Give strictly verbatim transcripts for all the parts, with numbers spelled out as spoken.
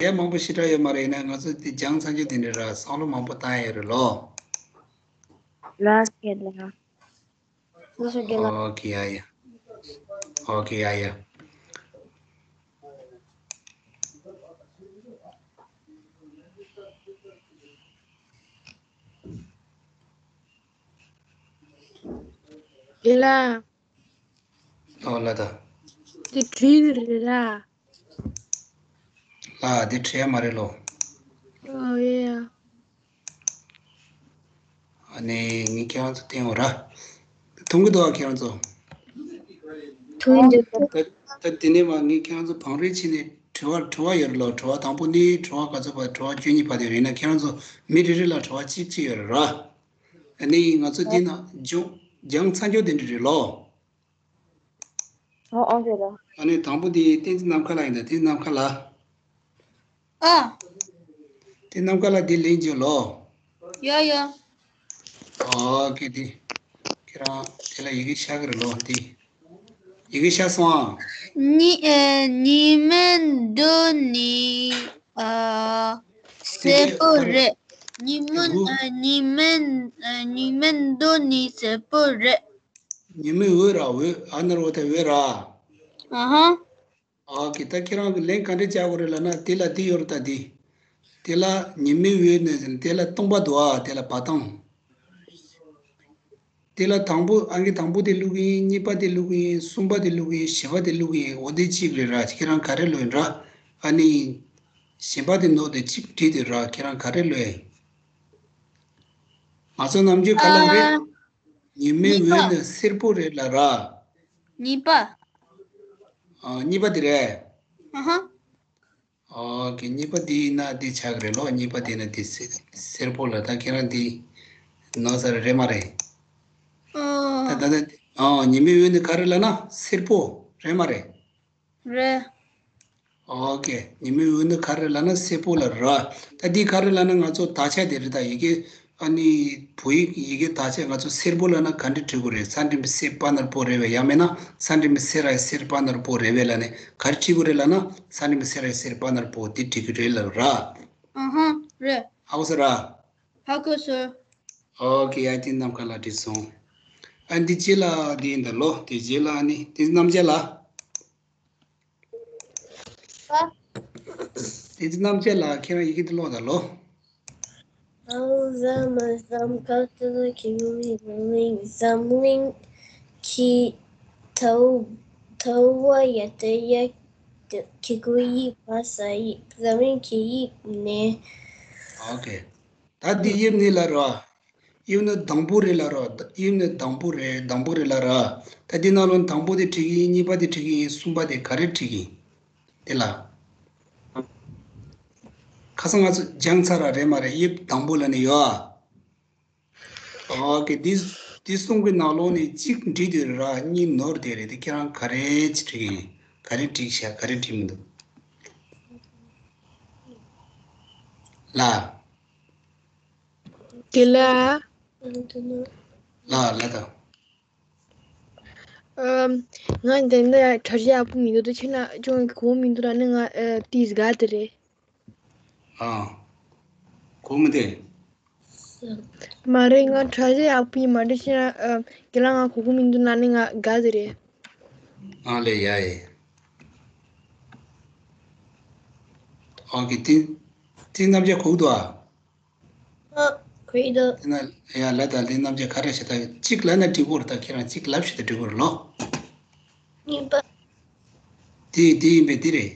ཡ་མང་པོ་ཞེ་དྲག་ཡོད་མ་རེད། ཡིན་ན་ང་ཚོ་དེ་སྦྱང་ཚར་རྒྱུ་དེ་འདྲ་ར་བསམ་བློ་མང་པོ་བཏང་ཡ་ཡོད་རེད་ལོ། ལགས་སོ་རྒན་ལགས། ལགས་སོ་རྒན་ལགས། ཨོ་ཁེ་ཡ་ཡ། ཨོ་ཁེ་ཡ་ཡ། རྒན་ལགས། ཨོ་ལ་ད། དེ་བྲིས་རེད་ར། ལ་དེ་བྲིས་ཡ་མ་རེད་ལོ། ཨོ་ཡ་ཡ། ཨ་ནི་ངས་ཁྱེད་རང་ཚོ་བསྟན་འོ་ར། མཐོང་གི་འདུག་ཨ་ཁྱེད་རང་ཚོ། མཐོང་གི་འདུག་ད་ད་དེ་ནས་མ་ངས་ཁྱེད་རང་ཚོ་བང་རིམ་ཕྱེ་ནས་དྲི་བ་དྲི་བ་ཡོད་རེད་ལོ། དྲི་བ་དང་པོ་ནི་དྲི་བ་ག་ཚོད་པ་དྲི་བ་བཅུ་གཉིས་བར་དུ་ཡོད་རེད། ཡིན་ན་ཁྱེད་རང་ཚོ་མི་རེ་རེ་ལ་དྲི་བ་གཅིག་གཅིག་ཡོད་རེད་ར། ཨ་ནི་ང་ཚོ་འདི་ན་སྦྱོང་སྦྱང་ཚར་རྒྱུ་དེ་འདྲ་རེད་ལོ། ཨོ་ཨོ་རེད་ར། ཨ་ནི་དང་པོ་དེ་བསྟན་འཛིན་ནམ་མཁའ་ལགས་ཡིན་ད། བསྟན་འཛིན་ནམ་མཁའ་ལགས། ཨ། དེ་ནམ་མཁའ་ལ་དེ་ལན་བརྗོད་ལོ། ཡ་ཡ། ཨོ་ཁེ་དེ། ཁྱེད་རང་དེ་ལ་ཡི་གེ་ཤར་གི་རེད་ལོ་དེ། ཡི་གེ་ཤར་སོང་ཨ། ཉི་ཨེ་ཉི་མའི་འོད་ནི་ཨ་སེར་པོ་རེད། ཉི་མ་ཨ་ཉི་མའི་ཨ་ཉི་མའི་འོད་ནི་སེར་པོ་རེད། ཉི་མའི་འོད་ར་འོད་ཨ་ནར་འོད་དེ་འོད་ར། ཨ་ཧ། ཨོ་ཁེ། ད་ཁྱེད་རང་གི་ལན་ག་འདྲ་རྒྱག་དགོས་རེད་ལབ་ན་དེ་ལ་འདི་ཡོད་རེད་ད་འདི། དེ་ལ་ཉི་མའི་འོད་ནས་དེ་ལ་སྟོང་པ་འདུག་ཨ། དེ་ལ་བ་དང་། དེ་ལ་དང་པོ་ཨང་ཀི་དང་པོ་དེ་བླུག་གི་ཡིན། གཉིས་པ་དེ་བླུག་གི་ཡིན། གསུམ་པ་དེ་བླུག་གི་ཡིན། བཞི་པ་དེ་བླུག་གི་ཡིན། འོ་དེ་གཅིག་རེད་ར། ཁྱེད་རང་ག་རེ་བླུག་ཡིན་ར། ཨ་ནི། གཞན་པ་དེ་ནོར་དེ་གཅིག་བྲིས་དེ་ར། ཁྱེད་རང་ག་རེ་བླུག་ཡིན། ང་ཚོ་ནམ་རྒྱུན་ག་ལབ་རེད། ཨ། ཉི་མའི་གཉིས་པ། འོད་ནི་སེར་པོ་རེད་ལབ་ར། གཉིས་པ། ཨ། གཉིས་པ་དེ་རེད། ཨ་ཧ། ཨོ་ཁེ། གཉིས་པ་དེ་ཡིན་ན་དེ་ཆགས་ཀྱི་རེད་ལོ། གཉིས་པ་དེ་ཡིན་ན་དེ་སེ་སེར་པོ་ལ་ད་ཁྱེད་རང་དེ་ནོར་ས་རེད་མ་རེད། ཨ། ད་ད་ད་ཨོ་ཉི་མའི་འོད་ནི་ག་རེ་ལབ་ན་སེར་པོ་རེད་མ་རེད། རེད། ཨོ་ཁེ། ཉི་མའི་འོད་ནི་ག་རེ་ལབ་ན་སེར་པོ་ལ་ར། ད་འདི་ག་རེ་ལབ་ན་ང་ཚོ་དག་ཆ་དེ་རེད། ད་ཡི་གེ་ཨ་ནི་བོད་ཡིག་ཡི་གེ་དག་ཆ་ང་ཚོ་སེར་པོ་ལབ་ན་ག་འདྲ་བྲིས་དགོས་རེད། ས་འགྲེང་བུ་སེ་པ་ན་རོ་པོ་རེད་པས། ཡང་མིན་ན་ས་འགྲེང་བུ་སེ་ར་ཡ་སེར་པ་ན་རོ་པོ་རེད་པས་ལབ་ནས་ག་རེ་བྲིས་དགོས་རེད་ལབ་ན་ས་འགྲེང་བུ་སེ་ར་ཡ་སེར་པ་ན་རོ་པོ་དེ་བྲིས་དགོས་རེད་ལབ་ར། ཨ་ཧ། རེད། ཧ་གོ་སོང་ར། ཧ་གོ་སོང་། ཨོ་ཁེ། ཡ་དེ་ནམ་མཁའ་ལ་བྲིས་སོང་། ཨ་འདི་རྗེས་ལ་དེ་ཡིན་ད་ལོ། དེ་རྗེས་ལ་ཨ་ནི་དེ་རྣམ་རྒྱལ་ལགས། དེ་རྣམ་རྒྱལ་ལགས་ཁྱེད་རང་ཡི་གེ་འདི་ཀློག་དང་ལོ། ཨའོ་ཟ་མ་ཟམ་ཁ་ཏུ་ཁི་གུ་ཡི་འཛམ་གླིང་འཛམ་གླིང་ཁི་ཐའུ་ཐའུ་བ་ཡ་ཏ་ཡ་ཁི་གུ་ཡི་བ་ས་ཡི་འཛམ་གླིང་ཁི་ཡིབ་ནས། ཨོ་ཁེ། ད་འདི་དབྱིབས་ནི་ལ་ར། དབྱིབས་ནི་དང་པོ་རེད་ལ་ར། དབྱིབས་ནི་དང་པོ་རེད། དང་པོ་རེད་ལ་ར། ད་འདི་ནང་ལོ་དང་པོ་དེ་བྲིས་ཀྱི་ཡིན། གཉིས་པ་དེ་བྲིས་ཀྱི་ཡིན། གསུམ་པ་དེ་ག་རེ་བྲིས་ཀྱི་ཡིན། དེ་ལ། ཁ་སང་ང་ཚོ་སྦྱངས་ཚར་ར་རེད་མ་རེད། དབྱིབས་དང་པོ་ལ་ནི་ཡོད་ཨ། ཨོ་ཁེ། འདི་འདི་གསུམ་གྱི་ནང་ལོགས་ནས་གཅིག་འབྲི་དུས་ར་གཉིས་ནོར་དེ་རེད། དེ་ཁྱེད་རང་ག་རེ་བྲིས་ཀྱི་ཡིན། ག་རེ་བྲིས་ཤག་ག་རེ་བྲིས་མི་འདུག་ལ། དེ་ལ། ལ་ལ་དང་། ཨམ། ང་འདི་འདི་དྲ་རྒྱ་ཡག་པོ་མི་འདུག་ད་ཁྱེད་ན་ཅུང་གོ་མི་འདུག་ལ་ནི་ང་ཨ་ཏིས་དགའ་དེ་རེད། ཨ། གོ་མི་འདུག་མ་རེད། ང་དྲ་རྒྱ་ཡག་པོ་ཡིན་མ་རེད། ཁྱེད་ན་ཨ་དེ་ལ་ང་གོ་གོ་མི་འདུག་ལ་ནི་ང་དགའ་དེ་རེད། ཨ་ལེ་ཡ་ཡེ། ཨོ་ཁེ། ཏིས་ཏིས་རྣམ་རྒྱལ་གོ་གི་འདུག་ཨ། ཨ། གོ་ཡི་འདུག་དེ་ན་ཡ་ལ་ད་ལེ་རྣམ་རྒྱལ་ག་རེ་བྱེད་ད། གཅིག་ལབ་ན་འགྲིག་གི་རེད། ད་ཁྱེད་རང་གཅིག་ལབ་ཤིག་ད་འགྲིག་གི་རེད་ལོ། གཉིས་པ། དེ་དེ་ཡིན་པས་དེ་རེད།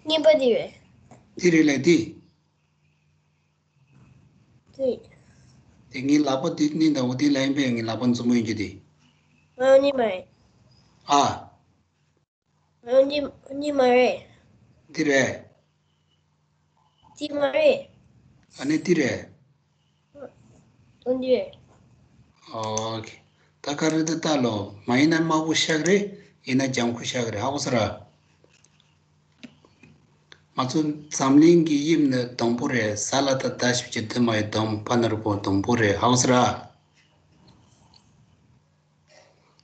གཉིས་པ་དེ་རེད། དེ་རེད་ལ་དེ། དེ། དེ་ངའི་ལག་པ་དེ་ནི་ད་འོ་དེ་ལ་ཡིན་པས་ངའི་ལག་པ་མཛུབ་མོ་ཡིན་གྱི་དེ། ཨ་གཉིས་པ་རེད། ཨ། འདི་འདི་མ་རེད། འདི་རེད། འདི་མ་རེད། ཨ་ནི་འདི་རེད། འོ་འདི་རེད། ཨོ་ཁེ། ད་ག་རེ་འདི་ལྟ་ལོ། མ་ཡིན་ན་དམར་པོ་ཤག་རེད། ཡིན་ན་ལྗང་ཁུ་ཤག་རེད། ཧ་གོ་སོང་ར། ང་ཚོ་འཛམ་གླིང་གི་དབྱིབས་ནི་དང་པོ་རེད། ཟ་ལ་ད་ད་ཞིབ་ཀྱི་དུ་མ་ཡི་དང་པ་ན་རུ་པོ་དང་པོ་རེད། ཧ་གོ་སོང་ར།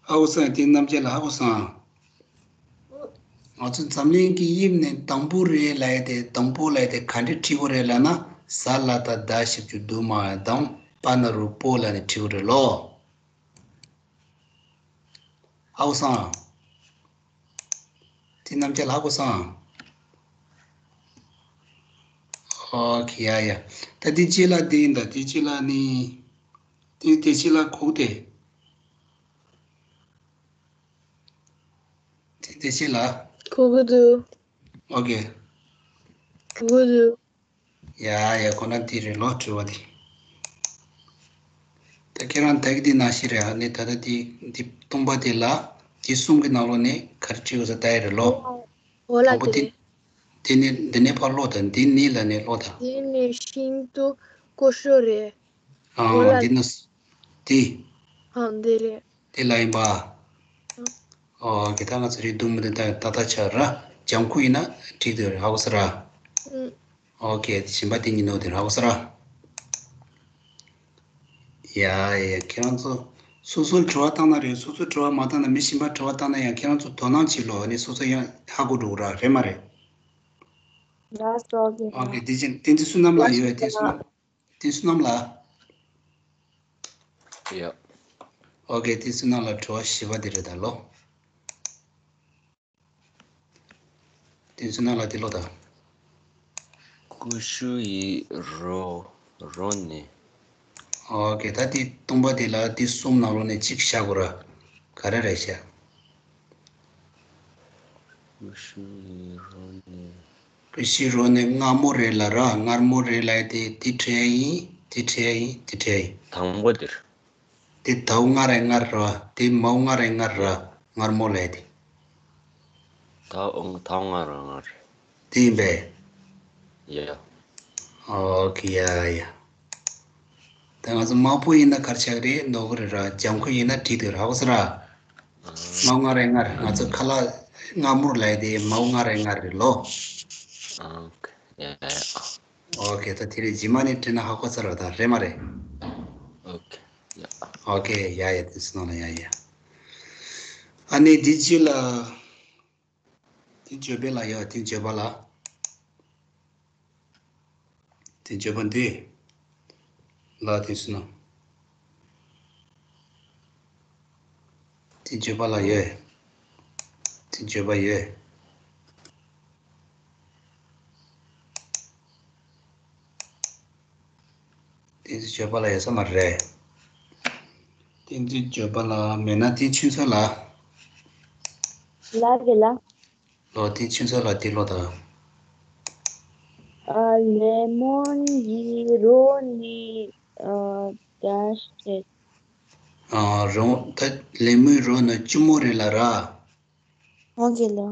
ཧ་གོ་སོང་། དེ་རྣམ་རྒྱལ་ལ་ཧ་གོ་སོང་། ང་ཚོ་འཛམ་གླིང་གི་དབྱིབས་ནས་དང་པོ་རེད་ལབ་ཡ་དེ། དང་པོ་ལབ་ཡ་དེ་ག་འདྲས་བྲིས་དགོས་རེད་ལབ་ན། ཟ་ལ་བཏགས་ཟླ་ཞབས་ཀྱུ་དུ་མ་དང་པ་ན་རོ་པོ་ལབ་ནས་བྲིས་དགོས་རེད་ལོ། ཧ་གོ་སོང་། དེ་རྣམས་ཀྱང་ཧ་གོ་སོང་། ཨོ་ཁེ། ཡ་ཡ། ད་དེ་རྗེས་ལ་དེ་ཡིན་ད། དེ་རྗེས་ལ་ནི། དེ་དེ་རྗེས་ལ་གོ་དེ། དེ་དེ་རྗེས་ལ། གོ་གི་འདུག་ཨོ་ཁེ། གོ་གི་འདུག་ཡ་ཡ། ཁོ་ན་དེ་རེད་ལོ། དྲི་བ་དེ། ད་ཁྱེད་རང་ད་གི་དེ་ནང་བཞིན་རེད། ཨ་ནི་ད་ལྟ་དེ་དེ་སྟོང་པ་དེ་ལ་དེ་གསུམ་གི་ནང་ལོགས་ནས་ག་རེ་བྲིས་ཡོད་ས་ལྟ་ཡ་རེད་ལོ། འོ་ལ་དང་པོ་དེ་དེ་རེད། དེ་ནས་འདི་ནས་ཕར་ཀློག་དང་། འདི་ནས་ལ་ནས་ཀློག་དང་། དེ་ནས་ཤིན་ཏུ་ཀོ་ཤོ་རེད། ཨ་འོ་ལ་འདི་ནས་དེ། ཨ་འདི་རེད། དེ་ལ་ཡིན་པ། ཨོ་ཁེ། ད་ང་ཚོ་རེད་འདུག་མི་འདུག་ད་ཏག་ཏག་ཆགས་ར། ལྗང་ཁུ་ཡིན་ན་འགྲིག་འདུག་རེད། ཧ་གོ་སོང་ར། ཨུ། ཨོ་ཁེ། གཞན་པ་དེ་གཉིས་ནོར་དེ་ར། ཧ་གོ་སོང་ར། ཡ་ཡ། ཁྱེད་རང་ཚོ་སོ་སོར་དྲི་བ་བཏང་ན་རེད། སོ་སོར་དྲི་བ་མ་བཏང་ན་མི་གཞན་པར་དྲི་བ་བཏང་ན་ཡང་ཁྱེད་རང་ཚོ་དོ་སྣང་བྱེད་ལོ། ཨ་ནི་སོ་སོ་ཡང་ཧ་གོ་འགྲོ་གི་ར། རེད་མ་རེད། ལགས་སོ། ཨོ་ཁེ། དེ་བཞིན་བསྟན་འཛིན་བསོད་ནམས་ལགས་ཡོད། བསྟན་འཛིན་བསོད་ནམས། བསྟན་འཛིན་བསོད་ནམས་ལགས། ཡ། ཨོ་ཁེ། བསྟན་འཛིན་བསོད་ནམས་ལགས་དྲི་བ་བཞི་པ་དེ་རེད་ད་ལོ། བསྟན་འཛིན་བསོད་ནམས་ལགས་དེ་ཀློག་དང་། ཀུ་ཤུ་ཡི་རོ། རོ་ནི། ཨོ་ཁེ། ད་དེ་སྟོང་པ་དེ་ལ་དེ་གསུམ་ནང་ལོགས་ནས་གཅིག་བཞག་དགོས་ར། ག་རེ་རེད་བཞག་ཀུ་ཤུ་ཡི་རོ་ནི། ཀུ་ཤུའི་རོ་ནི་མངར་མོ་རེད་ལབ་ར། མངར་མོ་རེད་ལབ་ཡ་དེ་དེ་བྲིས་ཡ་ཡིན། དེ་བྲིས་ཡ་ཡིན། དེ་བྲིས་ཡ་ཡིན། དང་པོ་དེ་རེད། དེ་དའོ་ང་རའི་མངར་རེད་བ། དེ་མའོ་ང་རའི་མངར་རེད་བ། མངར་མོ་ལབ་ཡ་དེ། དའོ་དའོ་ང་རའི་མངར་རེད། དེ་ཡིན་པས། ཡ། ཨོ་ཁེ། ཡ་ཡ། ད་ང་ཚོ་དམར་པོ་ཡིན་ན་ག་རེ་ཆགས་ཀྱི་རེད། ནོར་གི་རེད་ར། ལྗང་ཁུ་ཡིན་ན་འགྲིག་འདུག་ར། ཧ་གོ་སོང་ར། མའོ་ང་རའི་མངར། ང་ཚོ་ཁ་ལག་མངར་མོ་ལབ་ཡ་དེ་མའོ་ང་རའི་མངར་རེད་ལོ། ཨོ་ཁེ། ཡ་ཡ། ཨོ་ཁེ། ད་དེ་རེད། རྗེས་མ་ནས་དྲིས་ན་ཧ་གོ་ཚར་བ་ད། རེད་མ་རེད། ཨོ་ཁེ། ཡ། ཨོ་ཁེ། ཡ་ཡ། དེ་སོང་ལ། ཡ་ཡ། ཨ་ནི་དེ་རྗེས་ལ། དེ་བརྗོད་པ་ལ་ཡ། དེ་བརྗོད་པ་ལ། དེ་བརྗོད་པ་འདི་ལ་དེ་སོང་ན། དེ་བརྗོད་པ་ལ་ཡོད། དེ་བརྗོད་པ་ཡོད། དེ་ཚོ་བརྗོད་པ་ལ་ཡོད་ས་མ་རེད། དེ་ཚོ་བརྗོད་པ་ལ་མེད་ན་དེ་ཆུ་ཚོད་ལ། ལ་རེད་ལ། ལོ། དེ་ཆུ་ཚོད་ལ་དེ་ལོ་ད། ཨ། ལེ་མོན་གྱི་རོ་ནི། ཨ། ཌེཤ་རེད། ཨ། རོ། ད་ལེ་མོན་རོ་ནི་ལྕི་མོ་རེད་ལབ་ར། ཨོ་ཁེ་ལོ།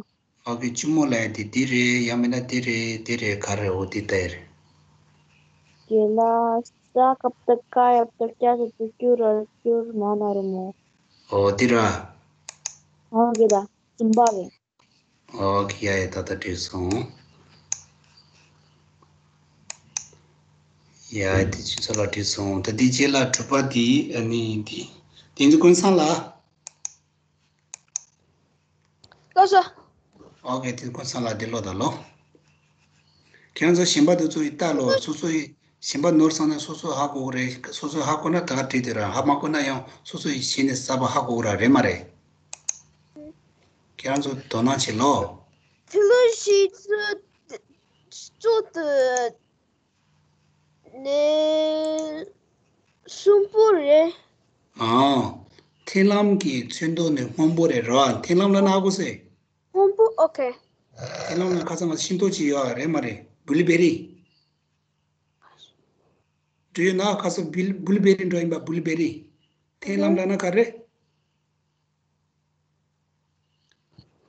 ཨོ་ཁེ། ལྕི་མོ་ལབ་ཡ་དེ་འདི་རེད། ཡང་མིན་ན་འདི་རེད། འདི་རེད། ག་རེ། འོ་འདི་ལྟ་ཡ་རེད། ཀེ་ལ་ས་ཀ་བཏགས་སྐ་ཡ་བཏགས་སྐྱ་ཞབས་ཀྱུ་སྐྱུ་ར་སྐྱུར། མ་ན་རོ་མོ། འོ་འདི་ར། ཨོ་ཁེ་ལ། གསུམ་པ་རེད། ཨོ་ཁེ། ཡ་ཡ། ད་ལྟ་འགྲིག་སོང་། ཡ་ཡ། དེ་ཆུ་ཚོད་ལ་འགྲིག་སོང་། ད་འདི་རྗེས་ལ་དྲུག་པ་འདི། ཨ་ནི་འདི་དེ་ཚོ་ཀུན་བཟང་ལ། ལགས་སོ། ཨོ་ཁེ། དེ་ཀུན་བཟང་ལ་འདི་ཀློག་དང་ལོ། ཁྱེད་རང་ཚོ་གཞན་པ་དེ་ཚོ་ཡི་ལྟ་ལོ། སོ་སོ་ཡི་གཞན་པ་ནོར་སོང་ན་སོ་སོ་ཧ་གོ་གི་རེད། སོ་སོ་ཧ་གོ་ན་ད་ག་བྲིས་དེ་ར། ཧ་མ་གོ་ན་ཡང་སོ་སོ་ཡི་གཞི་ནས་གསར་པ་ཧ་གོ་གི་ར། རེད་མ་རེད། ཁྱེད་རང་ཚོ་དོ་སྣང་བྱེད་ལོ། ཐི་ལུ་ཤི་ཙུ་ཙུ་ཏུ། ནས་གསུམ་པོ་རེད། ཨ། མཐེབ་ལམ་གྱི་ཚོན་མདོག་ནི་སྔོན་པོ་རེད་རོ། མཐེབ་ལམ་ལབ་ན་ཧ་གོ་སོང་། སྔོན་པོ། ཨོ་ཁེ། མཐེབ་ལམ་ལ་ཁ་སང་ང་ཤིང་ཏོག་ཅིག་ཡོད་རེད་མ་རེད། བུ་ལི་བེ་རི། འགྲོ་ཡོད་ན་ཁ་སང་བུ་ལི་བུ་ལི་བེ་རི་འགྲོ་ཡིན་པ། བུ་ལི་བེ་རི། མཐེབ་ལམ་ལབ་ན་ག་རེ།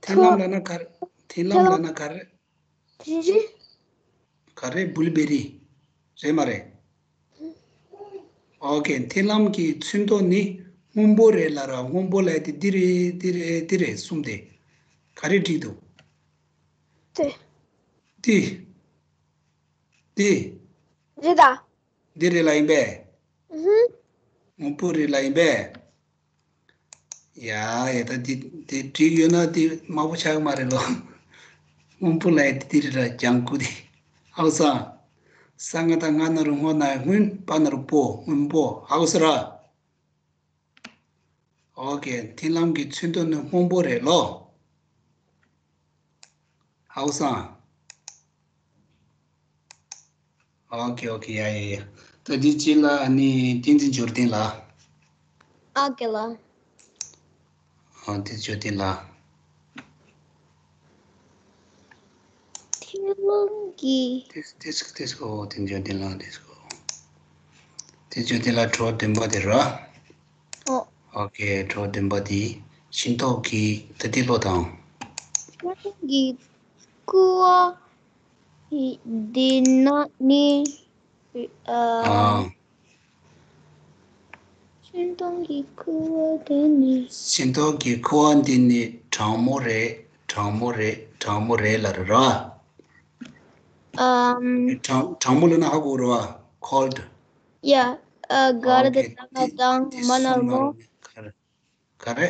མཐེབ་ལམ་ལབ་ན་ག་རེ། མཐེབ་ལམ་ལབ་ན་ག་རེ། ཞིང་ཞིང་། ག་རེ། བུ་ལི་བེ་རི། རེད་མ་རེད། ཨོ་ཁེ། མཐེབ་ལམ་གྱི་ཚོན་མདོག་ནི་སྔོན་པོ་རེད་ལབ་ར། སྔོན་པོ་ལབ་དེ་འདི་རེད། འདི་རེད། འདི་རེད་གསུམ་དེ། ག་རེ་འགྲིག་འདུག་དེ། འདི། འདི། འདི་དང་། འདི་རེད་ལབ་ཡིན་པས། ཨུ་ཧུམ། སྔོན་པོ་རེད་ལབ་ཡིན་པས། ཡ་ཡ། ད་འདི་འདི་འགྲིག་ཡོད་ན་འདི་དམར་པོ་ཆགས་ཀྱི་མ་རེད་ལོ། སྔོན་པོ་ལ་ཡ་དེ་དེ་རེད་ར། ལྗང་ཁུ་དེ། ཧའོ་སང་། ས་ང་བཏགས་སྔ་ན་རོ་སྔོ་ན་སྔོན། པ་ན་རོ་པོ། སྔོན་པོ། ཧའོ་སི་ར། ཨོ་ཀེ། མཐིལ་ལམ་གྱི་ཚོན་མདོག་ནི་སྔོན་པོ་རེད་ལོ། ཧའོ་སང་། ཨོ་ཀེ་ཨོ་ཀེ། ཡ་ཡ་ཡ། ད་འདི་གཅིག་ལ་ཨ་ནི་བསྟན་འཛིན་འབྱོར་ལྡན་ལ། ཨ་ཀེ་ལ། ཨོ་བསྟན་འཛིན་འབྱོར་ལྡན་ལ། མཐིལ་ལམ་གྱི། ཏེས་ཏེས་ཏེས་ཀོ། བསྟན་འཛིན་འབྱོར་ལྡན་ལ་ཏེས་ཀོ། བསྟན་འཛིན་འབྱོར་ལྡན་ལ་དྲི་བ་བདུན་པ་དེ་ར། ཨོ། ཨོ་ཀེ། དྲི་བ་བདུན་པ་དེ། ཤིང་ཏོག་གི་ད་ལྟའི་བློ་དང་། ཤིང་ཏོག་གི་ཁུ་བ་འདི་ན་ནི། ཨ། ཨ། ཤིང་ཏོག་གི་ཁུ་བ་འདི་ནི། ཤིང་ཏོག་གི་ཁུ་བ་འདི་ནི་གྲང་མོ་རེད། གྲང་མོ་རེད། གྲང་མོ་རེད་ལབ་རེད་ར། ཨམ། གྲང་གྲང་མོ་ལབ་ན་ཧ་གོ་རེད་བ། Cold. Yeah. ཨ། ག་རེ། ཨོ་ཀེ། དེ་དང་དེ་མ་ན་རོ་མོ། ག་རེ། ག་རེ།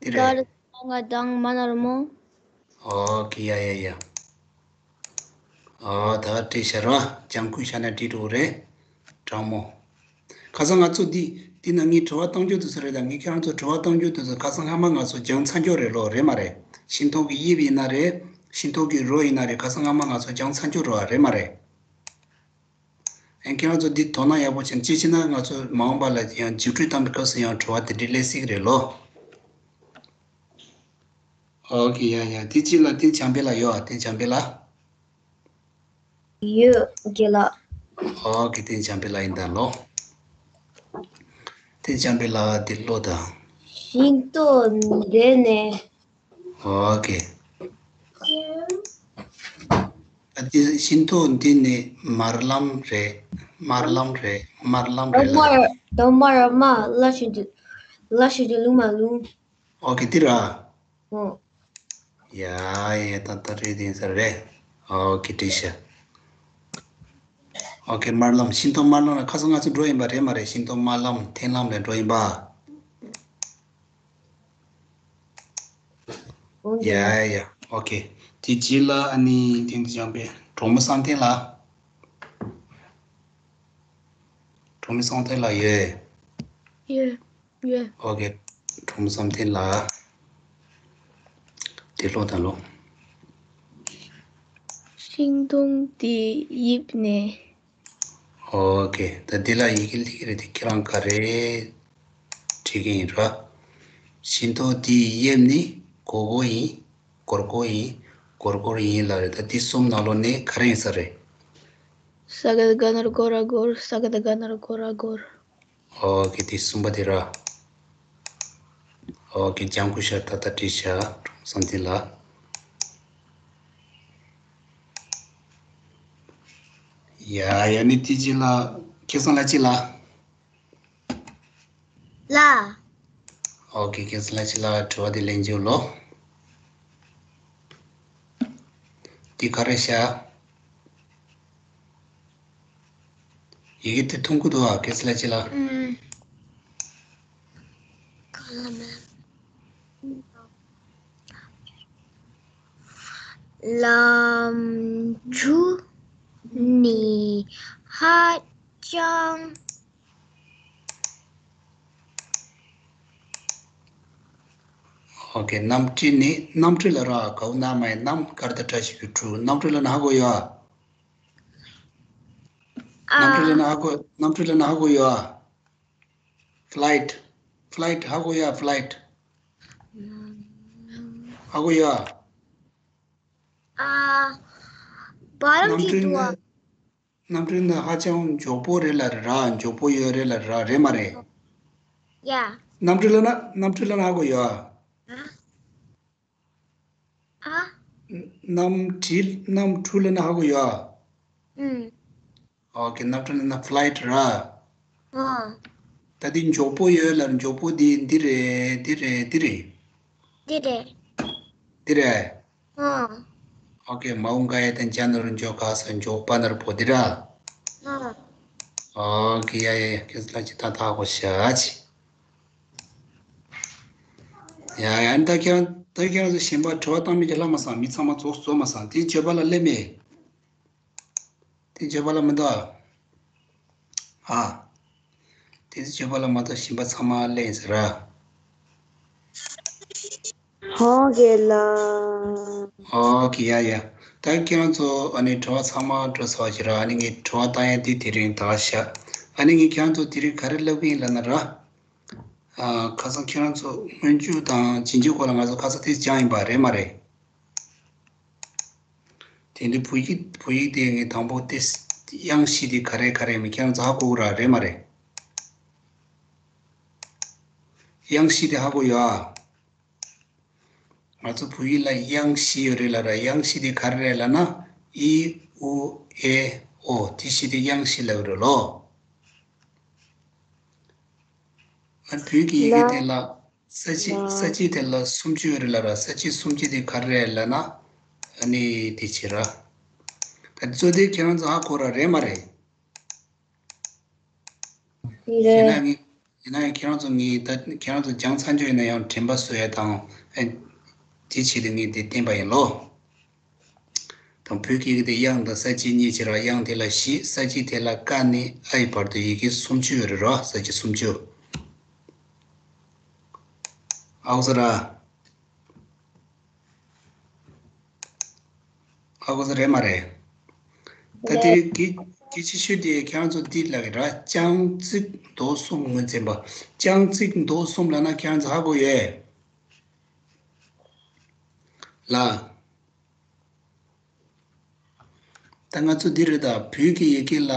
དེ་རེད། ག་རེ། དང་དང་མ་ན་རོ་མོ། ཨོ་ཀེ། ཡ་ཡ་ཡ། ཨོ་ད་བྲིས་ཤག་ར། ལྗང་ཁུ་ཤ་ན་བྲིས་འགྲོ་རེད། གྲང་མོ། ཁ་སང་ང་ཚོ་འདི་འདི་ན་ངས་དྲི་བ་བཏང་རྒྱུ་དེ་ཚོ་རེད། ད་ངས་ཁྱེད་རང་ཚོ་དྲི་བ་བཏང་རྒྱུ་དེ་ཚོ་ཁ་སང་སྔ་མ་ང་ཚོ་སྦྱངས་ཚར་རྒྱུ་རེད་ལོ། རེད་མ་རེད། ཤིང་ཏོག་གི་དབྱིབས་ཡིན་ན་རེད། ཤིང་ཏོག་གི་རོ་ཡིན་ན་རེད། ཁ་སང་སྔ་མ་ང་ཚོ་སྦྱངས་ཚར་རྒྱུ་རེད་བ། རེད་མ་རེད། ཨེ། ཁྱེད་རང་ཚོ་འདི་དོ་སྣང་ཡག་པོ་བྱས་ན། ཅི་བྱས་ན་ང་ཚོ་མ་འོངས་པ་ལ་ཡང་རྗེས་ཁྲིད་གཏོང་པའི་སྐབས་སུ་ཡང་དྲི་བ་དེ་འདྲའི་སླེབས་སྲིད་ཀྱི་རེད་ལོ། ཨོ་ཀེ། ཡ་ཡ། དེ་གཅིག་ལ། དེ་བྱམས་པའི་ལ་ཡོད་ཨ། དེ་བྱམས་པའི་ལ། ཡོད་རྒན་ལགས། ཨོ་ཀེ། དེ་བྱམས་པའི་ལ་ཡིན་ད་ལོ། དེ་བྱམས་པའི་ལ་དེ་ལོ་དང་། ཤིང་ཏོག་འདི་ནི། ཨོ་ཀེ། ཨ། དེ་ཤིང་ཏོག་འདི་ནི་དམར་ལམ་རེད། དམར་ལམ་རེད། དམར་ལམ་རེད་ལ། དོ་མར་དོ་མར་མ་ལ་ཞིག་ཏུ་ལ་ཞིག་ཏུ་ལུང་མ་ལུང་། ཨོ་ཀེ། དེ་ར། ཨོ། ཡ་ཡ། ད་ད་རེད། དེ་ས་རེད། ཨོ་ཀེ། བྲིས་ཤག་ཨོ་ཀེ། དམར་ལམ། ཤིང་ཏོག་དམར་ལམ་ལ་ཁ་སང་ང་ཚོ་འགྲོ་ཡིན་པ། རེད་མ་རེད། ཤིང་ཏོག་དམར་ལམ་མཐིལ་ལམ་ལ་འགྲོ་ཡིན་པ། ཡ་ཡ། ཨོ་ཀེ། དེ་རྗེས་ལ་ཨ་ནི་དེང་དུ་སྦྱངས་པའི་གྲོགས་མོ་བསམ་གཏན་ལ། གྲོགས་མོ་བསམ་གཏན་ལ་ཡོད། ཡོད། ཡོད། ཨོ་ཀེ། གྲོགས་མོ་བསམ་གཏན་ལ། དེ་ཀློག་དང་ཀློག་ཤིང་སྡོང་དེའི་དབྱིབས་ནི། ཨོ་ཀེ། ད་འདི་ལ་ཡི་གེ་ལྷག་གི་རེད་དེ། ཁྱེད་རང་ག་རེ་བྲིས་ཀྱི་ཡིན་ར། ཤིང་ཏོག་དེའི་དབྱིབས་ནི་སྒོར་སྒོར་ཡིན། སྒོར་སྒོར་ཡིན། སྒོར་སྒོར་ཡིན་ལབ་རེད། ད་འདི་གསུམ་ནང་ལོགས་ནས་ག་རེ་ཡིན་ས་རེད། ས་ག་བཏགས་སྒ་ན་རོ་སྒོ་ར་སྒོར། ས་ག་བཏགས་སྒ་ན་རོ་སྒོ་ར་སྒོར། ཨོ་ཀེ། དེ་གསུམ་པ་དེ་ར། ཨོ་ཀེ། ལྗང་ཁུ་ཤ་ད་ལྟ་བྲིས་ཤག་བསམ་གཏན་ལ། ཡ་ཡ། ནི་དེ་རྗེས་ལ་ཁེ་བཟང་ལ་ཅི་ལ། ལ། ཨོ་ཀེ། ཁེ་བཟང་ལ་ཅི་ལ་དྲི་བ་དེ་ལན་བརྗོད་ལོ། འདི་ག་རེ་ཤག་ཡི་གེ་དེ་མཐོང་གི་འདུག་ཨ། ཁེ་བཟང་ལ་ཅི་ལ། ཨུམ། ལམ་འགྲོ་ནི་ཧ་ཅང་། ཨོ་ཀེ། གནམ་གྲུ་ནི། གནམ་གྲུ་ལ་ར་གའུ་ན་མ་ཡ་གནམ། གར་ད་བཀྲ་ཤིས་ཀྱི་གྲུ། གནམ་གྲུ་ལ་ན་ཧ་གོ་ཡོད་ཨ། གནམ་གྲུ་ལ་ན་ཧ་གོ། གནམ་གྲུ་ལ་ན་ཧ་གོ་ཡོད་ཨ། Flight. Flight ཧ་གོ་ཡོད་ཨ། Flight ཧ་གོ་ཡོད་ཨ། ཨ། བ་རམ་གྱི་འདུག་ཨ། གནམ་གྲུ་ནི་ཧ་ཅང་མགྱོགས་པོ་རེད་ལབ་ར། མགྱོགས་པོ་ཡོད་རེད་ལབ་ར། རེད་མ་རེད། ཡ། གནམ་གྲུ་ལབ་ན། གནམ་གྲུ་ལབ་ན་ཧ་གོ་ཡོད་ཨ། ཨ། གནམ་གྲུ། གནམ་གྲུ་ལབ་ན་ཧ་གོ་ཡོད་ཨ། ཨུམ། ཨོ་ཀེ། གནམ་གྲུ་ལབ་ན་flight ར། ཨ། ད་འདི་མགྱོགས་པོ་ཡོད་ལབ་ར། མགྱོགས་པོ་འདི་འདི་རེད། འདི་རེད། འདི་རེད། འདི་རེད། འདི་རེད། ཨ། ཨོ་ཀེ། མའོ་ག་ཡ་བཏགས་མཇ་ན་རོ་མཇོ། ག་ས་མགྱོགས། པ་ན་རོ་པོ། འདི་ར། ཨ། ཨོ་ཀེ། ཡ་ཡ་ཡ། ཁྱེད་ལ་ཅི་ད་ད་གོ་ཤ་ཅི། ཡ་ཡ། ད་ཁྱེད་ ད་ཁྱེད་རང་ཚོ་གཞན་པ་དྲི་བ་བཏང་མི་གི་ལྷག་མ་སོང་། མི་ཚང་མ་རྫོགས་རྫོགས་མ་སོང་། དེ་བརྗོད་པ་ལ་སླེབས་མེད། དེ་བརྗོད་པ་ལ་མི་འདུག་ཨ། ཨ། དེ་བརྗོད་པ་ལ་མ་གཏོགས་གཞན་པ་ཚང་མ་སླེབས་ཟེར་ར། ཧོ་གེ་ལ། ཨོ་ཁེ། ཡ་ཡ། ད་ཁྱེད་རང་ཚོ་ཨ་ནི་དྲི་བ་ཚང་མ་འགྲོ་ཚར་བ་ཞིག་ར། ཨ་ནི་ངས་དྲི་བ་བཏང་ཡ་འདི་དེ་རིང་དག་བཞག་ཨ་ནི་ངས་ཁྱེད་རང་ཚོ་དེ་རིང་ག་རེ་ལབ་ཀྱི་ཡིན་ལབ་ན་ར། ཨ། ཁ་སང་ཁྱེད་རང་ཚོ་སྔོན་འཇུག་དང་རྗེས་འཇུག་སྐོར་ལ་ང་ཚོ་ཁ་སང་དེ་སྦྱངས་ཡིན་པ་རེད་མ་རེད། དེ་འདྲའི་བོད་ཡིག་བོད་ཡིག་དེ་ངས་དང་པོ་དེ་དབྱངས་བཞི་དེ་ག་རེ་ག་རེ་མིན་ཁྱེད་རང་ཚོ་ཧ་གོ་གི་ར་རེད་མ་རེད། དབྱངས་བཞི་དེ་ཧ་གོ་ཡོད་ཨ། ང་ཚོ་བོད་ཡིག་ལ་དབྱངས་བཞི་ཡོད་རེད་ལབ་ར། དབྱངས་བཞི་དེ་ག་རེ་རེད་ལབ་ན། ཨི། ཨུ། ཨེ། ཨོ། དེ་བཞི་དེ་དབྱངས་བཞི་ལབ་རེད་ལོ། ཨ། བོད་ཀྱི་ཡི་གེ་དེ་ལ་ས་བཅད་ས་བཅད་དེ་ལ་སུམ་ཅུ་ཡོད་རེད་ལབ་ར། ས་བཅད་སུམ་ཅུ་དེ་ག་རེ་རེད་ལབ་ན། ཨ་ནི་དེ་བྱེད་ར། ད་གཙོ་དེ་ཁྱེད་རང་ཚོ་ཧ་གོ་ར་རེད་མ་རེད། རེད། ཡིན་ན་ངས་ཡིན་ན་ཡང་ཁྱེད་རང་ཚོ་ངས་ད་ཁྱེད་རང་ཚོ་སྦྱངས་ཚར་འཇོག་ཡིན་ན་ཡང་དྲན་པ་གསོ་ཡ་དང་། ཨ། དེ་བྱེད་དུས་ངས་དེ་བསྟན་པ་ཡིན་ལོ། དང་བོད་ཀྱི་ཡི་གེ་དེ་དབྱངས་དང་ས་བཅད་གཉིས་བྱེད་ར། དབྱངས་དེ་ལ་བཞི། ས་བཅད་དེ་ལ་ཀ་ནས་ཨའི་བར་དུ་ཡི་གེ་སུམ་ཅུ་ཡོད་རེད་ར། ས་བཅད་སུམ་ཅུ། ཨའོ་ས་ར། ཧ་གོ་ས་རེད་མ་རེད། ད་དེ་རིང་གི་གལ་ཆེ་ཤོས་དེ་ཁྱེད་རང་ཚོ་འདི་ལབ་ཀྱི་ར། རྐྱང་བརྩེགས་མདོ་གསུམ་ངོས་འཛིན་པ། རྐྱང་བརྩེགས་མདོ་གསུམ་ལབ་ན་ཁྱེད་རང་ཚོ་ཧ་གོ་ཡོད་ལ། ད་ང་ཚོ་འདི་རེད། ད་བོད་ཀྱི་ཡི་གེ་ལ་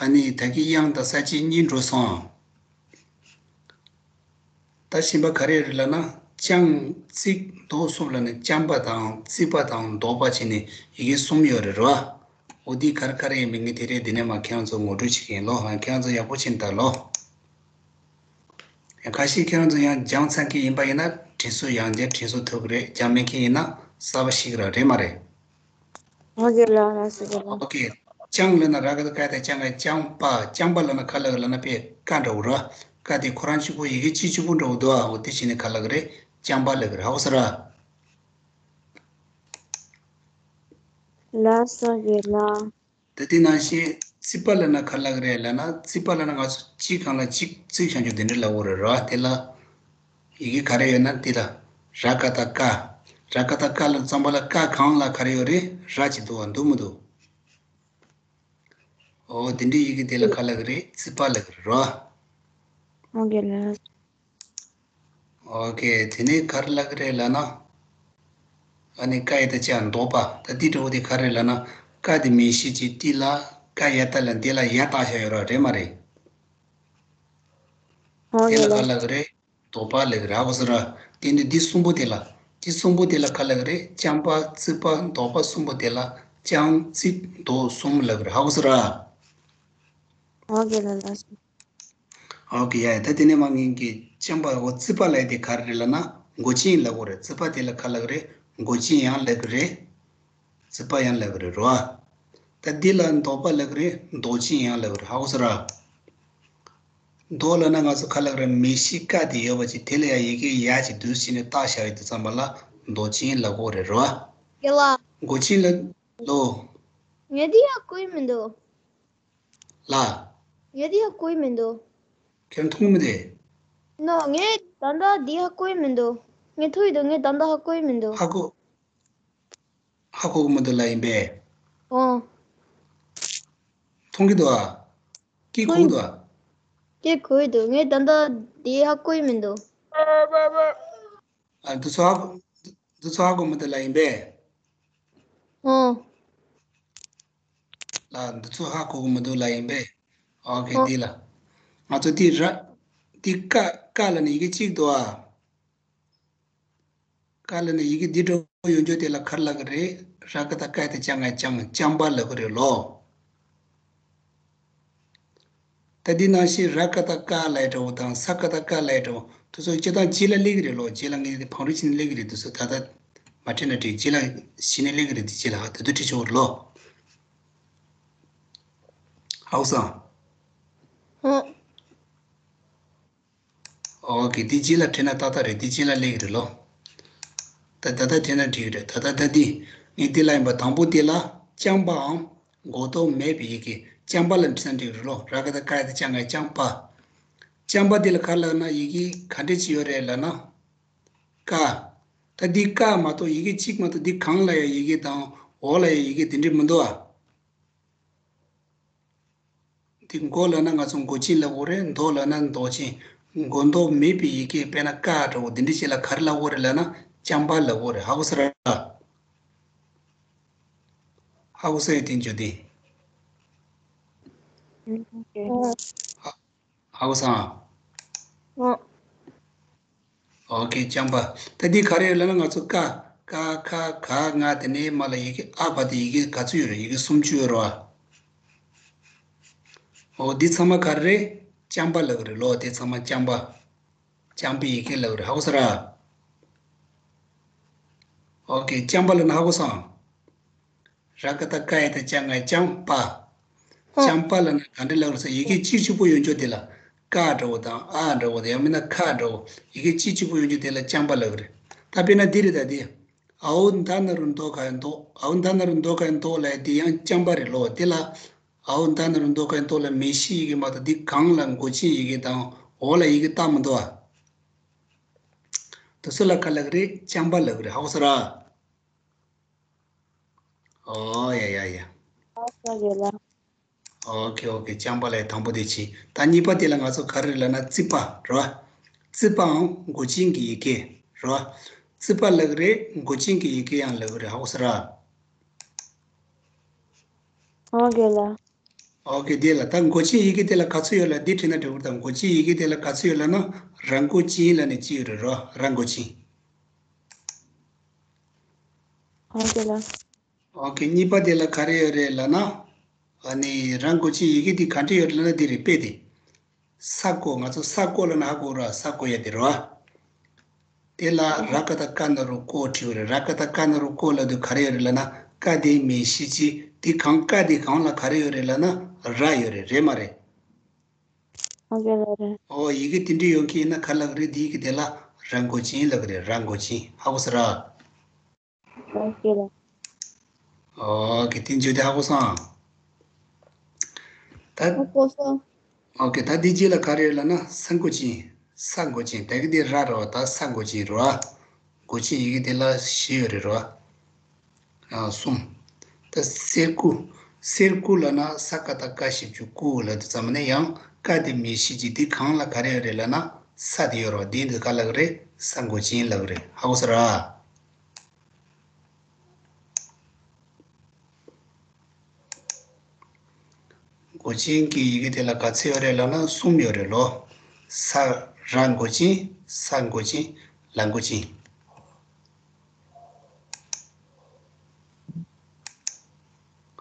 ཨ་ནི་ད་གི་དབྱངས་དང་ས་བཅད་གཉིས་འགྲོ་སོང་། ད་གཞན་པ་ག་རེ་རེད་ལབ་ན། རྐྱང་བརྩེགས་མདོ་གསུམ་ལབ་ནས་རྐྱང་པ་དང་བརྩེགས་པ་དང་ལྡོག་པ་བྱས་ནས་ཡི་གེ་གསུམ་ཡོད་རེད་རོ། འོ་འདི་ག་རེ་ག་རེ་ཡིན་མིན་ངས་དེ་རིང་འདི་ནས་མར་ཁྱེད་རང་ཚོ་ངོ་སྤྲོད་བྱེད་ཀྱི་ཡིན་ལོ། ཁྱེད་རང་ཚོ་ཡག་པོ་བྱས་ནས་ལྟ་ལོ། ཡང་ཁ་ཤས་ཁྱེད་རང་ཚོ་ཡང་སྦྱངས་ཚར་མཁན་ཡིན་པ་ཡིན་ན་དྲན་གསོ་ཡང་བསྐྱར་དྲན་གསོ་ཐུབ་ཀྱི་རེད། སྦྱངས་མེད་མཁན་ཡིན་ན་གསར་པ་ཞིག་ར་རེད་མ་རེད། ཨོ་ཀེ་ལགས། ལགས་སོ། ཨོ་ཀེ་ལགས། ཨོ་ཀེ། རྐྱང་ལབ་ན་ར་ག་བཏགས་རྐ་ཡ་བཏགས་རྐྱང་ག་རྐྱང་པ། རྐྱང་པ་ལབ་ན་ག་ལབ་ཀྱི་ལབ་ན་དཔེ་ཀ་འདྲ་བོ་ར། ཀ་དེ་ཁོ་རང་གཅིག་པོ་ཡི་གེ་གཅིག་གཅིག་པོ་འདྲ་བོ་འདུག་ཨ། འོ་དེ་བྱས་ནས་ག་ལབ་ཀྱི་རེད། རྐྱང་པ་ལབ་ཀྱི་རེད། ཧ་གོ་སོང་ར། ལགས་སོ་ཡོད་ལགས། ད་དེ་ནང་བཞིན་བརྩེགས་པ་ལབ་ན་ག་ལབ་ཀྱི་རེད་ལབ་ན། བརྩེགས་པ་ལབ་ན་ང་ཚོ་གཅིག་སྒང་ལ་གཅིག་བརྩེགས་བཞག་རྒྱུ་དེ་འདྲ་ལབ་ཀྱི་རེད་ར། དེ་ལ་ཡི་གེ་ག་རེ་ཡོད་ན་དེ་ལ་ར་ག་བཏགས་རྐ། ར་ག་བཏགས་རྐ་ལབ་ཙམ་པ་ལ་རྐ་སྒང་ལ་ག་རེ་ཡོད་རེད། ར་གཅིག་འདུག་བ། འདུག་མི་འདུག་ཨོ་དེ་འདྲའི་ཡི་གེ་དེ་ལ་ག་ལབ་ཀྱི་རེད། བརྩེགས་པ་ལབ་ཀྱི་རེད་རོ། ཨོ་ཀེ་ལགས། ཨོ་ཀེ། དེ་ནས་ག་རེ་ལབ་ཀྱི་རེད་ལབ་ན། ཨ་ནི་རྐ་ཡ་བཏགས་རྐྱ་ལྡོག་པ། ད་འདི་འདྲ་བོ་དེ་ག་རེ་ལབ་ན། རྐ་དེ་མིང་གཞི་གཅིག་དེ་ལ་རྐ་ཡ་བཏགས་ལ་འདི་ལ་ཡ་བཏགས་བཞག་ཡོད་ར་རེད་མ་རེད། ཨོ་དེ་ལ་ལགས། ག་ལབ་ཀྱི་རེད། ལྡོག་པ་ལབ་ཀྱི་རེད། ཧ་གོ་སོང་ར། དེ་ནས་འདི་གསུམ་པོ་དེ་ལ། འདི་གསུམ་པོ་དེ་ལ་ག་ལབ་ཀྱི་རེད། རྐྱང་པ་བརྩེགས་པ་ལྡོག་པ་གསུམ་པོ་དེ་ལ་རྐྱང་བརྩེགས་མདོ་གསུམ་ལབ་ཀྱི་རེད། ཧ་གོ་སོང་ར། ཨོ་ཀེ་ལགས། ལགས་སོ། ཨོ་ཀེ། ཡ་ཡ། ད་དེ་ནས་མར་ངས་ཀྱི་རྐྱང་པ་འོ་བརྩེགས་པ་ལབ་ཡ་དེ་ག་རེ་རེད་ལབ་ན་མགོ་ཅན་ལབ་དགོས་རེད། བརྩེགས་པ་དེ་ལ་ག་ལབ་ཀྱི་རེད། མགོ་ཅན་ཡང་ལབ་ཀྱི་རེད། བརྩེགས་པ་ཡང་ལབ་ཀྱི་རེད་རོ། ད་འདི་ལ་ལྡོག་པ་ལབ་ཀྱི་རེད། ལྡོག་ཅན་ཡང་ལབ་ཀྱི་རེད། ཧ་གོ་སོང་ར། ལྡོག་ལབ་ན་ང་ཚོ་ག་ལབ་ཀྱི་རེད། མིང་གཞི་རྐ་དེ་ཡོད་པ་ཅིག་དེ་ལ་ཡང་ཡི་གེ་ཡ་གཅིག་བསྡུས་བྱས་ནས་བཏགས་བཞག་ཡོད་དུས་ཙམ་པ་ལ་ལྡོག་ཅན་ལབ་དགོས་རེད་རོ། ཡ་ལ། མགོ་ཅན་ལ་ལོ། ངས་འདི་ཡང་གོ་ཡི་མི་འདུག་ལ། ངས་འདི་ཡང་གོ་ཡི་མི་འདུག་ཁྱེད་མཐོང་མི་དེ། ནོ། ངས་ད་ལྟ་འདི་ཧ་གོ་ཡི་མི་འདུག་ངས་ཐོས་ཡི་འདུག་ངས་ད་ལྟ་ཧ་གོ་ཡི་མི་འདུག་ཧ་གོ། ཧ་གོ་གི་མི་འདུག་ལ་ཡིན་པས། ཨོ། མཐོང་གི་འདུག་ཨ། སྐད་གོ་གི་འདུག་ཨ། སྐད་གོ་ཡི་འདུག་ངས་ད་ལྟ་འདི་ཧ་གོ་ཡི་མི་འདུག་ཨ། འདི་ཚོ་ཧ་གོ། འདི་ཚོ་ཧ་གོ་མི་འདུག་ལ་ཡིན་པས། ཨོ། ལ་འདི་ཚོ་ཧ་གོ་གི་མི་འདུག་ལ་ཡིན་པས། ཨོ་ཁེ། ཨོ། འདི་ལ། ང་ཚོ་འདི་ར། འདི་ཀ་ཀ་ལ་ནི་ཡི་གེ་གཅིག་འདུག་ཨ། ཀ་ལ་ནི་ཡི་གེ་འདི་འདྲ་བོ་ཡོང་རྒྱུ་དེ་ལ་ག་རེ་ལབ་ཀྱི་རེད། ར་ག་བཏགས་རྐ་ཡ་བཏགས་རྐྱང་ང་རྐྱང་། རྐྱང་པ་ལབ་ཀྱི་རེད་ལོ། ད་འདི་ནང་བཞིན་ར་ག་བཏགས་རྐ་ལབ་ཡ་འདྲ་བོ་དང་ས་ག་བཏགས་སྐ་ལབ་ཡ་འདྲ་བོ་དེ་ཚོ་སྤྱིར་བཏང་རྗེས་ལ་སླེབས་ཀྱི་རེད་ལོ། རྗེས་ལ་ངས་འདི་བང་རིམ་བྱས་ནས་སླེབས་ཀྱི་རེད། དེ་ཚོ་ད་ལྟ་མ་དྲན་ན་དྲན། རྗེས་ལ་གཞི་ནས་སླེབས་ཀྱི་རེད། དེ་རྗེས་ལ་ཧ་དེ་དུས་ཁྲིད་ཆོག་རེད་ལོ། ཧའོ་སང་། ཧོ། ཨོ་ཁེ། འདི་རྗེས་ལ་དྲན་ན་ཏག་ཏག་རེད། འདི་རྗེས་ལ་སླེབས་ཀྱི་རེད་ལོ། ད་ད་ལྟ་བྲིས་ན་འགྲིག་གི་རེད། ད་ད་ད་འདི་ངས་འདི་ལ་ཡིན་པ། དང་པོ་འདི་ལ་རྐྱང་པའམ་འགོག་ལྡོག་མེད་པའི་ཡི་གེ། རྐྱང་པ་ལ་བྲིས་ན་འགྲིག་གི་རེད་ལོ། ར་ག་བཏགས་རྐ་ཡ་བཏགས་རྐྱ་ང་རྐྱང་པ། རྐྱང་པ་འདི་ལ་ག་ལབ་ན་ཡི་གེ་ག་འདྲ་ཅིག་ཡོད་རེད་ལབ་ན། ཀ། ད་འདི་ཀ་མ་གཏོགས་ཡི་གེ་གཅིག་མ་གཏོགས། འདི་སྒང་ལ་ཡང་ཡི་གེ་དང་འོག་ལ་ཡང་ཡི་གེ་དེ་འདྲ་མི་འདུག་ཨ། འདི་མགོ་ལབ་ན་ང་ཚོ་མགོ་ཅན་ལབ་དགོས་རེད། ལྡོག་ལབ་ན་ལྡོག་ཅན། འགོག་ལྡོག་མེད་པའི་ཡི་གེ། དཔེར་ན་ཀ་འདྲ་བོ་འདི་འདྲ་ཅིག་ལ་ག་རེ་ལབ་དགོས་རེད་ལབ་ན་རྐྱང་པ་ལབ་དགོས་རེད། ཧ་གོ་སོང་ར། ཧ་གོ་སོང་ཡ། དེ་འཇོག་དེ། ཨོ། ཧ་གོ་སོང་། ཨོ། ཨོ་ཁེ། རྐྱང་པ། ད་འདི་ག་རེ་ཡོད་ལབ་ན་ང་ཚོ་ཀ། ཀ་ཁ་ག་ང་། དེ་ནས་མར་ལ་ཡི་གེ་ཨ་བར་དུ་ཡི་གེ་ག་ཚོད་ཡོད་རེད། ཡི་གེ་སུམ་ཅུ་ཡོད་རེད་བ། ཨོ་འདི་ཚང་མ་ག་རེ་རེད། རྐྱང་པ་ལབ་ཀྱི་རེད་ལོ། དེ་ཚང་མ་རྐྱང་པ། རྐྱང་པའི་ཡི་གེ་ལབ་ཀྱི་རེད། ཧ་གོ་སོང་ར། ཨོ་ཁེ། རྐྱང་པ་ལབ་ན་ཧ་གོ་སོང་། ར་ག་བཏགས་རྐ་ཡ་བཏགས་རྐྱ་ང་རྐྱང་པ། ཨ། རྐྱང་པ་ལབ་ན་ག་འདྲ་ལབ་རེད་ཟེར། ཡི་གེ་གཅིག་གཅིག་པོ་ཡོད་ཆོག་དེ་ལ་ཀ་འདྲ་བོ་དང་ཨ་འདྲ་བོ་དང་། ཡང་མིན་ན་ཁ་འདྲ་བོ། ཡི་གེ་གཅིག་གཅིག་པོ་ཡོད་ཆོག་དེ་ལ་རྐྱང་པ་ལབ་ཀྱི་རེད། ད་དཔེར་ན་འདི་རེད། ད་འདི། ཨའོ་མདའ་ན་རུ་མདོ་ག་ཡ་མདོ། ཨའོ་མདའ་ན་རུ་མདོ་ག་ཡ་མདོ་ལབ་ཡ་འདི་ཡང་རྐྱང་པ་རེད་ལོ། དེ་ལ་ཨའོ་མདའ་ན་རུ་མདོ་ག་ཡ་མདོ་ལ་མེ་བཞི་ཡི་གེ་མ་གཏོགས། འདི་སྒང་ལ་མགོ་ཅན་ཡི་གེ་དང་འོག་ལ་ཡི་གེ་རྟགས་མི་འདུག་ཨ། དེ་ཚོ་ལ་ག་ལབ་ཀྱི་རེད། རྐྱང་པ་ལབ་ཀྱི་རེད། ཧ་གོ་སོང་ར། ཨོ་ཡ་ཡ་ཡ། ཨོ་ཡ་ལ། ཨོ་ཁེ་ཨོ་ཁེ། རྐྱང་པ་ལ་དང་པོ་དེ་བྱས། ད་གཉིས་པ་དེ་ལ་ང་ཚོ་ག་རེ་ལབ་ན་རྩིག་པ་རེད་བ། རྩིག་པའང་མགོ་ཅན་གྱི་ཡི་གེ་རེད་བ། རྩིག་པ་ལབ་ཀྱི་རེད། མགོ་ཅན་གྱི་ཡི་གེ་ཡང་ལབ་ཀྱི་རེད། ཧ་གོ་སོང་ར། ཨོ་ཁེ་ལ། ཨོ་ཁེ། དེ་ལ་ད་མགོ་ཅན་ཡི་གེ་དེ་ལ་ག་ཚོད་ཡོད་ལབ། འདི་བྲིས་ན་འགྲིག་གི་རེད། ད་མགོ་ཅན་ཡི་གེ་དེ་ལ་ག་ཚོད་ཡོད་ལབ་ན་ར་མགོ་ཅན་ལབ་ནས་གཅིག་ཡོད་རེད་རོ། ར་མགོ་ཅན། ཨོ་ཁེ་ལ། ཨོ་ཁེ། གཉིས་པ་དེ་ལ་ག་རེ་ཡོད་རེད་ལབ་ན། ཨ་ནི་ར་མགོ་ཅན་ཡི་གེ་དེ་ག་འདྲ་ཡོད་རེད་ལབ་ན་འདི་རེད། དཔེ་དེ། ས་རྐོ། ང་ཚོ་ས་རྐོ་ལབ་ན་ཧ་གོ་ར། ས་རྐོ་ཡ་དེ་རེད་བ། དེ་ལ་ར་ག་བཏགས་རྐ་ན་རོ་རྐོ་བྲིས་པ་རེད། ར་ག་བཏགས་རྐ་ན་རོ་རྐོ་ལབ་དུས་ག་རེ་ཡོད་རེད་ལབ་ན་རྐ་དེ་མེ་བཞི་གཅིག། དེ་སྒང་། རྐ་དེ་སྒང་ལ་ག་རེ་ཡོད་རེད་ལབ་ན་ར་ཡོད་རེད། རེད་མ་རེད། ཨོ་ཁེ་ལ་རེད། ཨོ་ཡི་གེ་དེ་འདྲ་ཡོང་མཁན་ཡིན་ན་ག་ལབ་ཀྱི་རེད། དེ་ཡི་གེ་དེ་ལ་ར་མགོ་ཅན་ལབ་ཀྱི་རེད། ར་མགོ་ཅན། ཧ་གོ་སོང་ར། ཨོ་ཁེ་ལ། ཨོ་ཁེ། དེ་འཇོག་དེ་ཧ་གོ་སོང་། ད། ཧ་གོ་སོང་། ཨོ་ཁེ། ད་འདི་རྗེས་ལ་ག་རེ་ཡོད་ལབ་ན་ས་མགོ་ཅན། ས་མགོ་ཅན། ད་གི་དེ་ར་རེད་བ། ད་ས་མགོ་ཅན་རེད་བ། མགོ་ཅན་ཡི་གེ་དེ་ལ་བཞི་ཡོད་རེད་རོ། ཨ། གསུམ། ད་གསེར་སྐུ། གསེར་སྐུ་ལབ་ན་ས་ག་བཏགས་སྐ་ཞབས་ཀྱུ་སྐུ་ལབ་དུས་ཙམ་ནས་ཡང་རྐ་དེ་མེ་བཞི་གཅིག། དེ་སྒང་ལ་ག་རེ་ཡོད་རེད་ལབ་ན་ས་དེ་ཡོད་རེད་བ། དེ་འདི་ག་ལབ་ཀྱི་རེད། ས་མགོ་ཅན་ལབ་ཀྱི་རེད། ཧ་གོ་སོང་ར། མགོ་ཅན་གྱི་ཡི་གེ་དེ་ལ་ག་ཚོད་ཡོད་རེད་ལབ་ན་གསུམ་ཡོད་རེད་ལོ། ས། ར་མགོ་ཅན། ས་མགོ་ཅན། ལ་མགོ་ཅན།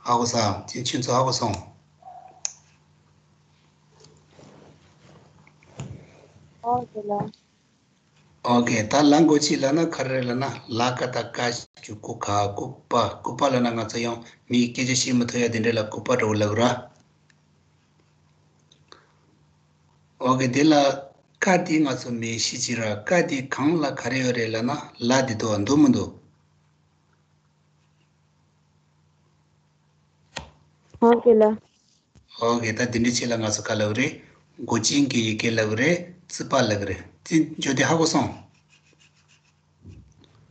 ཧ་གོ་སོང་། དེ་ཁྱོད་ཚོ་ཧ་གོ་སོང་། ཨོ་ཁེ་ལ། ཨོ་ཁེ། ད་ལ་མགོ་ཅན་ལབ་ན་ག་རེ་རེད་ལབ་ན་ལ་ག་བཏགས་ལྐ་ཞབས་ཀྱུ་ལྐུ། ག། ལྐུགས་པ། ལྐུགས་པ་ལབ་ན་ང་ཚོ་ཡང་མིའི་སྐད་ཆ་བཤད་མི་ཐུབ་ཡ་དེ་འདྲ་ལ་ལྐུགས་པ་འདྲ་བོ་ལབ་ར། ཨོ་ཁེ། དེ་ལ་ཀ་དེ་ང་ཚོ་མེ་བཞི་གཅིག་ར། ཀ་དེ་སྒང་ལ་ག་རེ་ཡོད་རེད་ལབ་ན་ལ་དེ་འདུག་བ། འདུག་མི་འདུག། ཨོ་ཁེ་ལ། ཨོ་ཁེ། ད་དེ་འདྲ་ཅིག་ལ་ང་ཚོ་ག་ལབ་རེད། མགོ་ཅན་གྱི་ཡི་གེ་ལབ་རེད། རྩིག་པ་ལབ་རེད། དེ་འཇོག་དེ་ཧ་གོ་སོང་།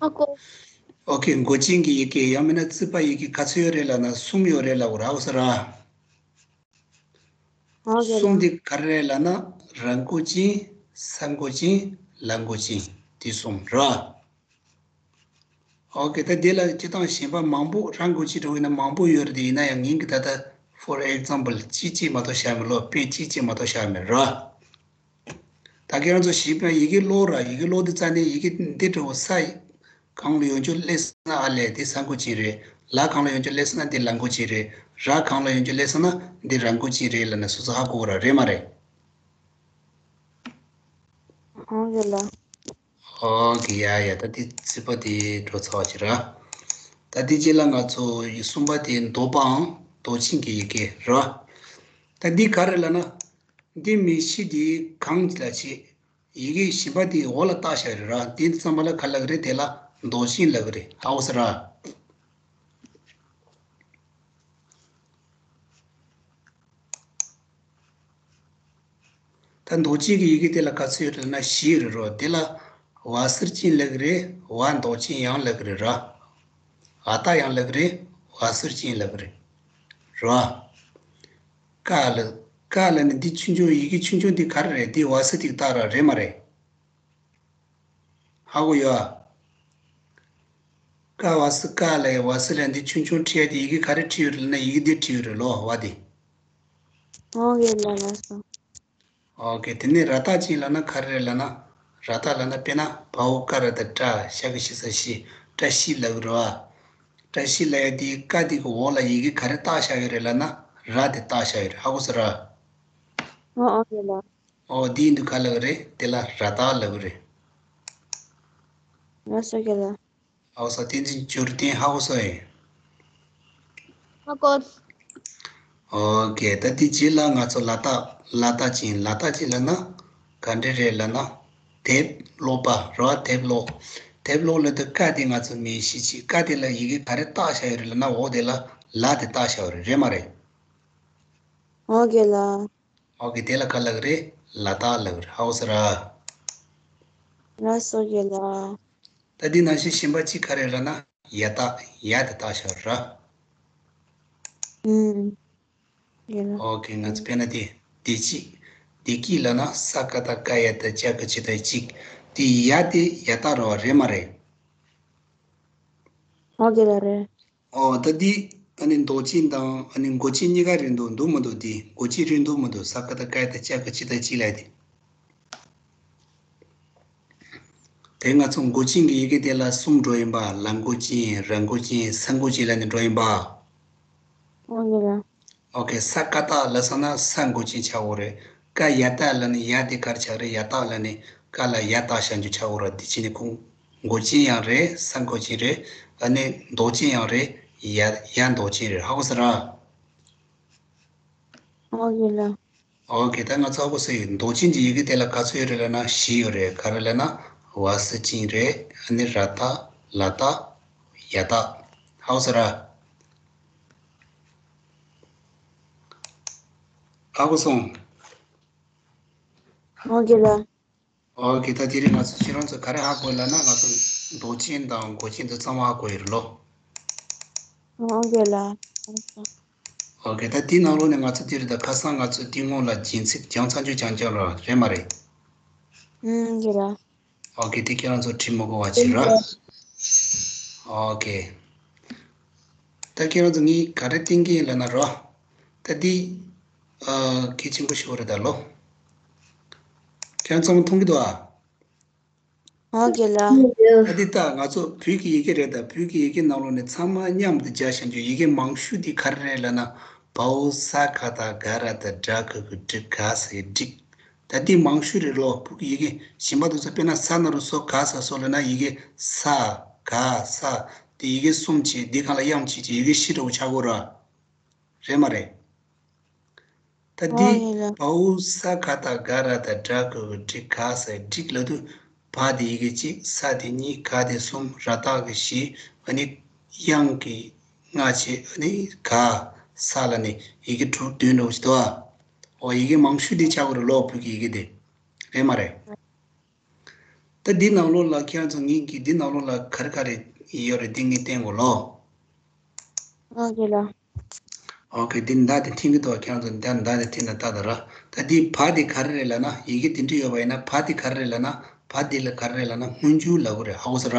ཧ་གོ། ཨོ་ཁེ། མགོ་ཅན་གྱི་ཡི་གེ་ཡང་མིན་ན་རྩིག་པ་ཡི་གེ་ག་ཚོད་ཡོད་རེད་ལབ་ན་གསུམ་ཡོད་རེད་ལབ་ར། ཧ་གོ་སོང་ར། ཨོ་ཁེ་ལ། གསུམ་དེ་ག་རེ་རེད་ལབ་ན་ར་མགོ་ཅན། ས་མགོ་ཅན། ལ་མགོ་ཅན། དེ་གསུམ་ར། ཨོ་ཁེ། ད་དེ་ལ་སྤྱིར་བཏང་གཞན་པ་མང་པོ་ར་མགོ་ཅན་འདྲ་བོ་ཡིན་ན་མང་པོ་ཡོད་རེད་དེ། ཡིན་ན་ཡང་ངེད་ཀྱིས་ད་ལྟ་for example གཅིག་གཅིག་མ་གཏོགས་བཞག་མེད་ལོ། དཔེ་གཅིག་གཅིག་མ་གཏོགས་བཞག་མེད་ར། ད་ཁྱེད་རང་ཚོ་གཞན་པ་ཡི་གེ་ཀློག་ར། ཡི་གེ་ཀློག་དུས་ཙ་ནས་ཡི་གེ་འདི་འདྲ་བོ་ས་སྒང་ལ་ཡོང་རྒྱུ་སླེབས་སོང་ན་ཨ་ལས་འདི་ས་མགོ་ཅན་རེད། ལ་སྒང་ལ་ཡོང་རྒྱུ་སླེབས་སོང་ན་འདི་ལ་མགོ་ཅན་རེད། ར་སྒང་ལ་ཡོང་རྒྱུ་སླེབས་སོང་ན་འདི་ར་མགོ་ཅན་རེད་ལབ་ནས་སོ་སོ་ཧ་གོ་གི་ར། རེད་མ་རེད། ཨོ་ཡ་ལ། ཨོ་ཁེ། ཡ་ཡ། ད་འདི་རྩིག་པ་དེ་འགྲོ་ཚར་བ་ཅིག་ར། ད་འདི་རྗེས་ལ་ང་ཚོ་ཡི་གསུམ་པ་དེ་ལྡོག་པའམ་ལྡོག་ཅན་གྱི་ཡི་གེ་ར། ད་འདི་ག་རེ་ལབ་ན་འདི་མེ་བཞི་དེ་སྒང་ལ་བྱས། ཡི་གེ་གཞན་པ་དེ་འོག་ལ་བཏགས་བཞག་རེད་ར། དེ་ཙམ་པ་ལ་ག་ལབ་ཀྱི་རེད། དེ་ལ་ འདོགས་ཅན་ལབ་ཀྱི་རེད། ཧ་གོ་སོང་ར། ད་འདོགས་ཅན་གྱི་ཡི་གེ་དེ་ལ་ག་ཚོད་ཡོད་རེད་ལབ་ན་བཞི་ཡོད་རེད་རོ། དེ་ལ་བ་ཟུར་ཅན་ལབ་ཀྱི་རེད། བ་འདོགས་ཅན་ཡང་ལབ་ཀྱི་རེད་ར། འ་ད་ཡང་ལབ་ཀྱི་རེད། བ་ཟུར་ཅན་ལབ་ཀྱི་རེད་ར། ཀ་ལ། ཀ་ལ་ནི་འདི་ཆུང་ཆུང་ཡི་གེ་ཆུང་ཆུང་འདི་ག་རེ་རེད། འདི་བ་ཟུར་དེ་གི་རྟགས་ར། རེད་མ་རེད། ཧ་གོ་ཡོད་ཨ། ཀ་བ་ཟུར། ཀ་ལ་ཡ་བ་ཟུར་ལ་འདི་ཆུང་ཆུང་བྲིས་ཡ་དེ་ཡི་གེ་ག་རེ་བྲིས་ཡོད་རེད་ལབ་ན་ཡི་གེ་འདི་བྲིས་ཡོད་རེད་ལོ། བ་དེ། ཨོ་ཡོད་ལ་ལ་སོ། ཨོ་ཀེ། དེ་ནས་ར་རྟགས་ཅན་ལབ་ན་ག་རེ་རེད་ལབ་ན། ར་རྟགས་ལབ་ན་དཔེར་ན་བའོ་ཀ་ར་བཏགས་བཀྲ་ཞབས་ཀྱུ་ཞབས་ས་ཞབས། བཀྲ་ཤིས་ལབ་ཀྱི་རེད་བ། བཀྲ་ཤིས་ལབ་ཡ་དེ་ཀ་དེ་གི་འོག་ལ་ཡི་གེ་ག་རེ་བཏགས་བཞག་ཡོད་རེད་ལབ་ན་ར་དེ་བཏགས་བཞག་ཡོད་རེད། ཧ་གོ་སོང་ར། ཨོ་ཨོ་ཡོད་ལ། ཨོ་དེ་ཡིན་དུས་ག་ལབ་ཀྱི་རེད། དེ་ལ་ར་རྟགས་ལབ་ཀྱི་རེད། ལ་སོ་ཡོད་ལ། ཨོ་སོ། བསྟན་འཛིན་འབྱོར་ལྡན་ཧ་གོ་སོང་ངས། ཧ་གོ། ཨོ་ཀེ། ད་དེ་རྗེས་ལ་ང་ཚོ་ལ་རྟགས། ལ་རྟགས་ཅན། ལ་རྟགས་ཅན་ལབ་ན་ག་འདྲ་རེད་ལབ་ན། དེབ་ཀློག་པ་རེད་བ། དེབ་ཀློག་དེབ་ཀློག་ལབ་དུས་ཀ་དེ་ང་ཚོ་མི་ཤེས་ཅིག་ཀ་དེ་ལ་ཡི་གེ་ག་རེ་བཏགས་བཞག་ཡོད་རེད་ལབ་ན་འོ་དེ་ལ་ལ་དེ་བཏགས་བཞག་ཡོད་རེད། རེད་མ་རེད། ཨོ་ཀེ་ལ། ཨོ་ཀེ། དེ་ལ་ག་ལབ་ཀྱི་རེད། ལ་རྟགས་ལབ་ཀྱི་རེད། ཧ་གོ་སོང་ར། ལ་སོ་ཡོད་ལ། ད་འདི་ནང་བཞིན་གཞན་པ་གཅིག་ག་རེ་རེད་ལབ་ན་ཡ་རྟགས། ཡ་དེ་བཏགས་བཞག་ར། ཨུམ། ཡོད་ལ། ཨོ་ཀེ། ང་ཚོ་དཔེར་ན་དེ་བདེ་སྐྱིད། བདེ་སྐྱིད་ལབ་ན་ས་ཀ་བཏགས་སྐ་ཡ་བཏགས་སྐྱ་གི་ཆ་ད་སྐྱིད། དེ་ཡ་དེ་ཡ་རྟགས་རེད་བ། རེད་མ་རེད། ཨོ་ཀེ་ལ་རེད། ཨོ་ད་འདི་ཨ་ནི་འདོགས་ཅན་དང་ཨ་ནི་མགོ་ཅན་གཉིས་ཀ་རེད་འདུག་འདུག་མི་འདུག་དེ་མགོ་ཅན་རེད་འདུག་མི་འདུག་ས་ཀ་བཏགས་སྐ་ཡ་བཏགས་སྐྱ་གི་ཆ་ད་སྐྱིད་ལབ་དེ། དེ་ང་ཚོ་མགོ་ཅན་གྱི་ཡི་གེ་དེ་ལ་གསུམ་འགྲོ་ཡིན་པ། ལ་མགོ་ཅན། ར་མགོ་ཅན། ས་མགོ་ཅན་ལབ་ནས་འགྲོ་ཡིན་པ། ཨོ་ཡོད་ལ། ཨོ་ཀེ། ས་ཀ་བཏགས་ལབ་སོང་ན་ས་མགོ་ཅན་ཆགས་ཡོད་རེད། སྐ་ཡ་བཏགས་ལབ་ནས་ཡ་དེ་ག་རེ་ཆགས་རེད། ཡ་རྟགས་ལབ་ནས་སྐ་ལ་ཡ་བཏགས་བཞག་རྒྱུ་ཆགས་ཡོད་རེད། དེ་བྱས་ནས་ཁོང་མགོ་ཅན་ཡང་རེད། ས་མགོ་ཅན་རེད། ཨ་ནི་འདོགས་ཅན་ཡང་རེད། ཡ་ཡ་འདོགས་ཅན་རེད། ཧ་གོ་སོང་ར། ཨོ་ཡོད་ལ། ཨོ་ཀེ། ད་ང་ཚོ་ཧ་གོ་སོང་ཡིན། འདོགས་ཅན་གྱི་ཡི་གེ་དེ་ལ་ག་ཚོད་ཡོད་རེད་ལབ་ན་བཞི་ཡོད་རེད། ག་རེ་ལབ་ན་བ་ཟུར་ཅན་རེད། ཨ་ནི་ར་རྟགས། ལ་རྟགས། ཡ་རྟགས། ཧ་གོ་སོང་ར། ཧ་གོ་སོང་། ཨོ་ཡོད་ལ། ཨོ་ཀེ། ད་དེ་རིང་ང་ཚོ་ཁྱེད་རང་ཚོ་ག་རེ་ཧ་གོ་ལབ་ན་ང་ཚོ་འདོགས་ཅན་དང་མགོ་ཅན་དེ་ཚང་མ་ཧ་གོ་ཡོད་རེད་ལོ། ཨོ་ཡོད་ལ། ཨོ་ཀེ། ད་དེའི་ནང་ལོགས་ནས་ང་ཚོ་དེ་རེད། ད་ཁ་སང་ང་ཚོ་དེ་སྔོན་ལ་རྒྱན་ཚིག་སྦྱངས་ཚར་རྒྱུ་རྐྱང་རྐྱང་ར། རེད་མ་རེད། ཨུམ། ཡོད་ལ། ཨོ་ཀེ། དེ་ཁྱེད་རང་ཚོ་བྲིས་མི་དགོས་པ་བྱེད་ར། ཨོ་ཀེ། ད་ཁྱེད་རང་ཚོ་ངས་ག་རེ་བསྟན་གྱི་ཡིན་ལབ་ན་རོ། ད་འདི་ཨ་གལ་ཆེན་པོ་ཞིག་རེད་ད་ལོ། ཁྱེད་རང་ཚང་མ་མཐོང་གི་འདུག་ཨ། ཨོ་ཀེ་ལ། ད་འདི་ད་ང་ཚོ་བོད་ཀྱི་ཡི་གེ་རེད། ད་བོད་ཀྱི་ཡི་གེ་ནང་ལོགས་ནས་ཚང་མ་མཉམ་དུ་སྦྱར་བཞག་རྒྱུ་ཡི་གེ་མང་ཤོས་འདི་ག་རེ་རེད་ལབ་ན། བའོ་ས་ག་བཏགས་སྒ་ར་བཏགས་སྒྲ་གི་གུ་སྒྲི་ག་ས་ཡི་སྒྲིག་ད་འདི་མང་ཤོས་རེད་ལོ། བོད་ཀྱི་ཡི་གེ་གཞན་པ་དེ་ཚོ་དཔེར་ན་ས་ན་རོ་སོ་ག་ས་སོ་ལབ་ན་ཡི་གེ་ས་ག་ས་དེ་ཡི་གེ་གསུམ་བྱས་འདི་སྒང་ལ་དབྱངས་བྱས་བྱས་ཡི་གེ་བཞི་འདྲ་བོ་ཆགས་ཀྱི་ཡོད་ར། རེད་མ་རེད། ད་འདི་ཨོ་ཡིན་ལ། བའོ་ས་ག་བཏགས་སྒ་ར་བཏགས་སྒྲ་གི་གུ་སྒྲི་ག་ས་སྒྲིག་ལབ་དུས་བ་དེ་ཡི་གེ་གཅིག་ས་དེ་གཉིས་ག་དེ་གསུམ་ར་བཏགས་གི་བཞི་ཨ་ནི་དབྱངས་ཀྱི་ལྔ་བྱས་ཨ་ནི་ག་ས་ལབ་ནས་ཡི་གེ་དྲུག་བདུན་འདྲ་བོ་ཞིག་འདུག་ཨ། ཨོ་ཡི་གེ་མང་ཤོས་དེ་ཆགས་ཀྱི་རེད་ལོ། བོད་ཀྱི་ཡི་གེ་དེ། རེད་མ་རེད། ད་འདི་ནང་ལོགས་ལ་ཁྱེད་རང་ཚོ་ངེད་ཀྱིས་འདི་ནང་ལོགས་ལ་ག་རེ་ག་རེ་ཡོད་རེད་འདི་ངས་བསྟན་དགོས་ལོ། ཨོ་ཀེ་ལ། ཨོ་ཀེ། འདི་མདའ་དེ་འཐེན་གྱི་འདུག་ཁྱེད་རང་ཚོ་མདའ་མདའ་དེ་འཐེན་ན་ལྟ་དང་ར། ད་འདི་བ་དེ་ག་རེ་རེད་ལབ་ན་ཡི་གེ་དེ་འདྲ་ཡོད་པ་ཡིན་ན་བ་དེ་ག་རེ་རེད་ལབ་ན་བ་དེ་ལ་ག་རེ་རེད་ལབ་ན་སྔོན་འཇུག་ལབ་དགོས་རེད། ཧ་གོ་སོང་ར།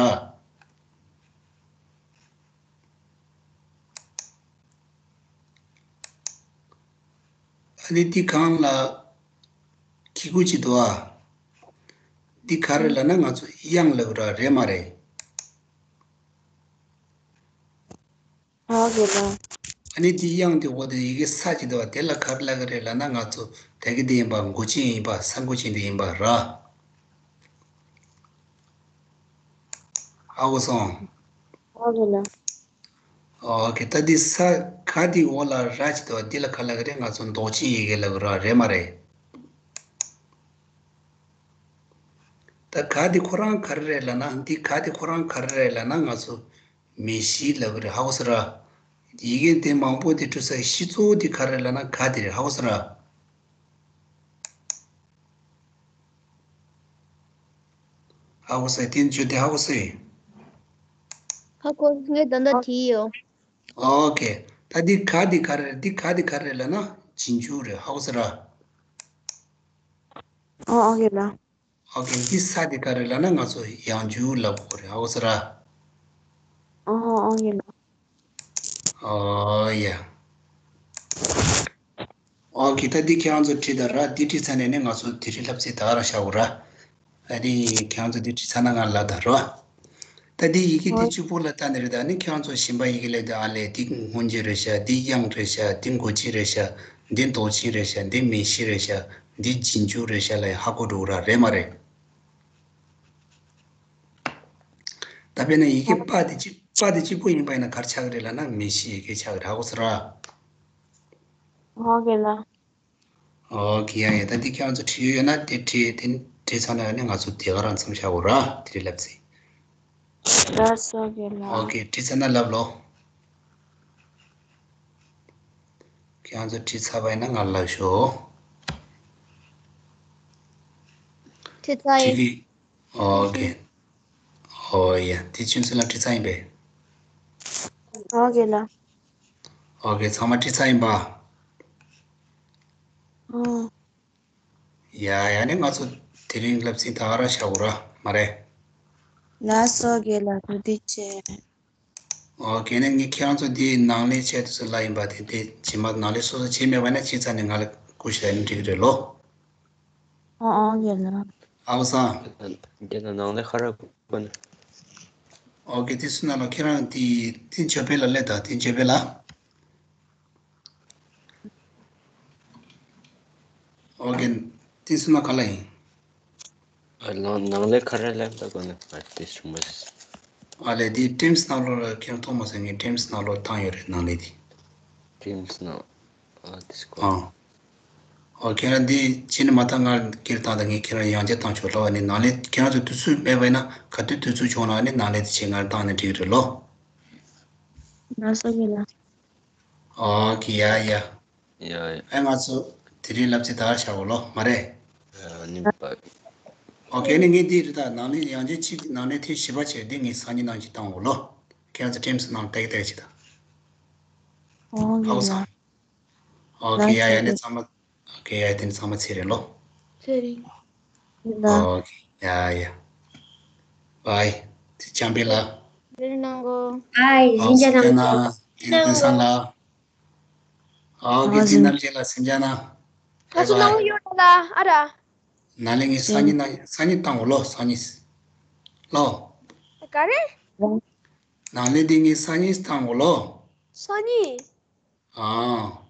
ཨ་ནི་འདི་སྒང་ལ་གི་གུ་ཅིག་འདུག་ཨ། འདི་ག་རེ་ལབ་ན་ང་ཚོ་དབྱངས་ལབ་ར། རེད་མ་རེད། ཨ་རེད་ལ། ཨ་ནི་འདི་དབྱངས་དེ་འོག་ཏུ་ཡི་གེ་ས་ཅིག་འདུག་ཨ། དེ་ལ་ག་རེ་ལབ་ཀྱི་རེད་ལབ་ན་ང་ཚོ་དེ་གི་འདི་ཡིན་པ་མགོ་ཅན་ཡིན་པ་ས་མགོ་ཅན་དེ་ཡིན་པ་ར། ཧ་གོ་སོང་། ཨ་རེད་ལ། ཨོ་ཀེ། ད་འདི་ས་ག་འདི་འོག་ལ་ར་ཅིག་འདུག་འདི་ལ་ག་ལབ་ཀྱི་རེད། ང་ཚོ་འདོགས་ཅན་ཡི་གེ་ལབ་ཀྱི་ར། རེད་མ་རེད། ད་ག་དེ་ཁོ་རང་ག་རེ་རེད་ལབ་ན། འདི་ག་དེ་ཁོ་རང་ག་རེ་རེད་ལབ་ན། ང་ཚོ་མེ་བཞི་ལབ་གི་རེད། ཧ་གོ་སོང་ར། ཡི་གེ་དེ་མང་པོ་དེ་འབྲི་ས་གཞི་གཙོ་བོ་དེ་ག་རེ་རེད་ལབ་ན། ག་དེ་རེད། ཧ་གོ་སོང་ར། ཧ་གོ་སོང་། དེ་བརྗོད་དེ་ཧ་གོ་སོང་ར། ཧ་གོ། ངས་ད་ལྟ་བྲིས་ཡོད། ཨོ་ཁེ། ད་འདི་ག་འདི་ག་རེ་རེད། འདི་ག་འདི་ག་རེ་རེད་ལབ་ན་རྗེས་འཇུག་རེད། ཧ་གོ་སོང་ར། ཨོ་ཨོ་ཁེ་ལ། ཨོ་ཁེ། འདི་ས་འདི་ག་རེ་ལབ་ན་ང་ཚོ་ཡང་འཇུག་ལབ་དགོས་རེད། ཧ་གོ་སོང་ར། ཨོ་ཨོ་ཁེ་ལ། ཨོ་ཡ། ཨོ་ཁེ། ད་འདི་ཁྱེད་རང་ཚོ་བྲིས་དང་ར། འདི་བྲིས་ཚར་ནས་ནི་ང་ཚོ་དེ་རིང་བསླབ་ཚིགས་ད་ག་རང་བཞག་དགོས་ར། ཨ་ནི་ཁྱེད་རང་ཚོ་འདི་བྲིས་ཚར་ན་ང་ལབ་དང་རོ། ད་འདི་ཡི་གེ་འདི་ཨོ་གཅིག་པོ་ལ་ལྟ་ནི་རེད། ད་ནི་ཁྱེད་རང་ཚོ་གཞན་པ་ཡི་གེ་ལ་ད་ཨ་ལས། འདི་སྔོན་འཇུག་རེད་ཤག་འདི་དབྱངས་རེད་ཤག་འདི་མགོ་ཅན་རེད་ཤག་འདི་འདོགས་ཅན་རེད་ཤག་འདི་མིང་གཞི་རེད་ཤག་འདི་རྗེས་འཇུག་རེད་ཤག་ལབ་ཧ་གོ་འགྲོ་གི་ར། རེད་མ་རེད། ད་དཔེར་ན་ཡི་གེ་པ་དེ་གཅིག་པ་དེ་གཅིག་པོ་ཡིན་པ་ཡིན་ན་ག་རེ་ཆགས་ཀྱི་རེད་ལབ་ན་མིང་གཞི་ཡི་གེ་ཆགས་ཀྱི་རེད། ཧ་གོ་སོང་ར། ཨོ་ཁེ་ལ། ཨོ་ཁེ། ཡ་ཡ། ད་འདི་ཁྱེད་རང་ཚོ་བྲིས་ཡོད་ན་དེ་བྲིས། དེ་བྲིས་ཚར་ན་ནི་ང་ཚོ་དེ་ག་རང་མཚམས་བཞག་དགོས་ར། དེ་རིང་བསླབ་ཚིགས། ལགས་སོ་ཁེ་ལ། ཨོ་ཁེ། བྲིས་ཚར་ན་ལབ་ལོ། ཁྱེད་རང་ཚོ་བྲིས་ཚར་བ་ཡིན་ན་ང་ལ་ལབ་ཤོག་བྲིས་ཚར་ཡིན། བྲིས་ཀྱི། ཨོ་ཁེ། ཨོ་ཡ། དེ་ཆུན་ཚོད་ལ་བྲིས་ཚར་ཡིན་པས། ཨོ་ཁེ་ལ། ཨོ་ཁེ། ཚང་མ་བྲིས་ཚར་ཡིན་པ། ཨོ། ཡ་ཡ། ནི་ང་ཚོ་དེ་རིང་བསླབ་ཚིགས་ད་ག་རང་བཞག་དགོས་ར། མ་རེད། ལགས་སོ་ཁེ་ལ། ཐུགས་རྗེ་ཆེ། ཨོ་ཁེ། ནི་ངས་ཁྱེད་རང་ཚོ་འདི་ནང་ལས་བྱས་དུས་སུ་ལབ་ཡིན་པ། དེ་དེ་རྗེས་མ་ནང་ལས་སོ་སོ་བྱས་མེད་པ་ན་བྱས་ཚར་ནས་ང་ལ་སྐུར་བཞག་ནི་འགྲིག་གི་རེད་ལོ། ཨོ་ཨོ་ཁེ་ལ། ཨའོ་སང་། ཁེ་ལ་ནང་ལས་ཁ་ར་དགོས་ན། ཨོ་ཁེ། དེ་སུ་ན་ལ་ཁྱེད་རང་དེ་དེ་འཇོ་པེ་ལ་སླེབས་དང་། དེ་འཇོ་པེ་ལ། ཨོ་ཁེ། དེ་སུ་ན་ག་ལ་ཡིན། ཨ་ལང་ནང་ལས་ཁ་ར་ལེབ་ད་གོ་ན་ཨ་དེ་སུ་མ་ཟིན། ཨ་ལས། དེ་ཊིམ་སི་ནང་ལོགས་ལ་ཁྱེད་རང་མཐོང་མ་སོང་། ངས་ཊིམ་སི་ནང་ལོགས་བཏང་ཡོད་རེད། ནང་ལས་དེ། ཊིམ་སི་ནང་། ཨ་དེ་སུ་གོ། ཨ། ཨོ་ཁྱེད་རང་འདི་ཕྱིན་ནས་མ་ཐག་ང་སྐད་བཏང་དང་། ངས་ཁྱེད་རང་ཡང་བསྐྱར་བཏང་ཆོག་ལོ། ཨ་ནི་ནང་ལས་ཁྱེད་རང་ཚོ་དུས་ཚོད་མེད་པ་ཡིན་ན། ག་དུས་དུས་ཚོད་བྱུང་ན་ཨ་ནི་ནང་ལས་དེ་ཆེད་ང་བཏང་ནས་འགྲིག་གི་རེད་ལོ། ལགས་སོ་ཁེ་ལ། ཨོ་ཁེ། ཡ་ཡ། ཡ་ཡ། ཨེ་ང་ཚོ་དེ་རིང་བསླབ་ཚིགས་ད་ག་བཞག་དགོས་ལོ། མ་རེད། ཨ་ནི་པ། ཨོ་ཁེ། ནི་ངས་འདི་རེད། ད་ནང་ལས་ཡང་བསྐྱར་གཅིག་ནང་ལས་ཐེངས་བཞི་པ་བྱས། འདི་ངས་སང་ཉིན་ནང་བཞིན་བཏང་དགོས་ལོ། ཁྱེད་རང་ཚོ་ཊིམ་སི་ནང་ལ་ཏག་ཏག་བྱེད་ད། ཨོ་ཁེ་ཨའོ་ལ། སང་། ཨོ་ཁེ། ཡ་ཡ། ལགས་སོ། དེ་ཚང་མ། ཨོ་ཁེ། ཡ་ཡ། དེ་ཚང་མ་ཚེ་རིང་ལོ། ཚེ་རིང་། ལ། ཨོ་ཁེ། ཡ་ཡ། བའི། ཚེ་འཇམ་པའི་ལ། ཚེ་རིང་ནང་གོ། བའི། ཨོ་སེམས་ཅན་ན། ཚེ་རིང་སང་ལ། ཨོ་ཁེ། ཚེ་རྣམ་རྒྱལ་ལ་སེམས་ཅན་ན། ད་སུ་ནང་ཡོད་ལ་ཨ་ར། ནང་ལས་ངས་སང་ཉིན་ནང་སང་ཉིན་བཏང་གོ་ལོ། སང་ཉིན་ལོ། ག་རེ། ནང་ལས་འདི་ངས་སང་ཉིན་བཏང་གོ་ལོ། སང་ཉིན། ཨ།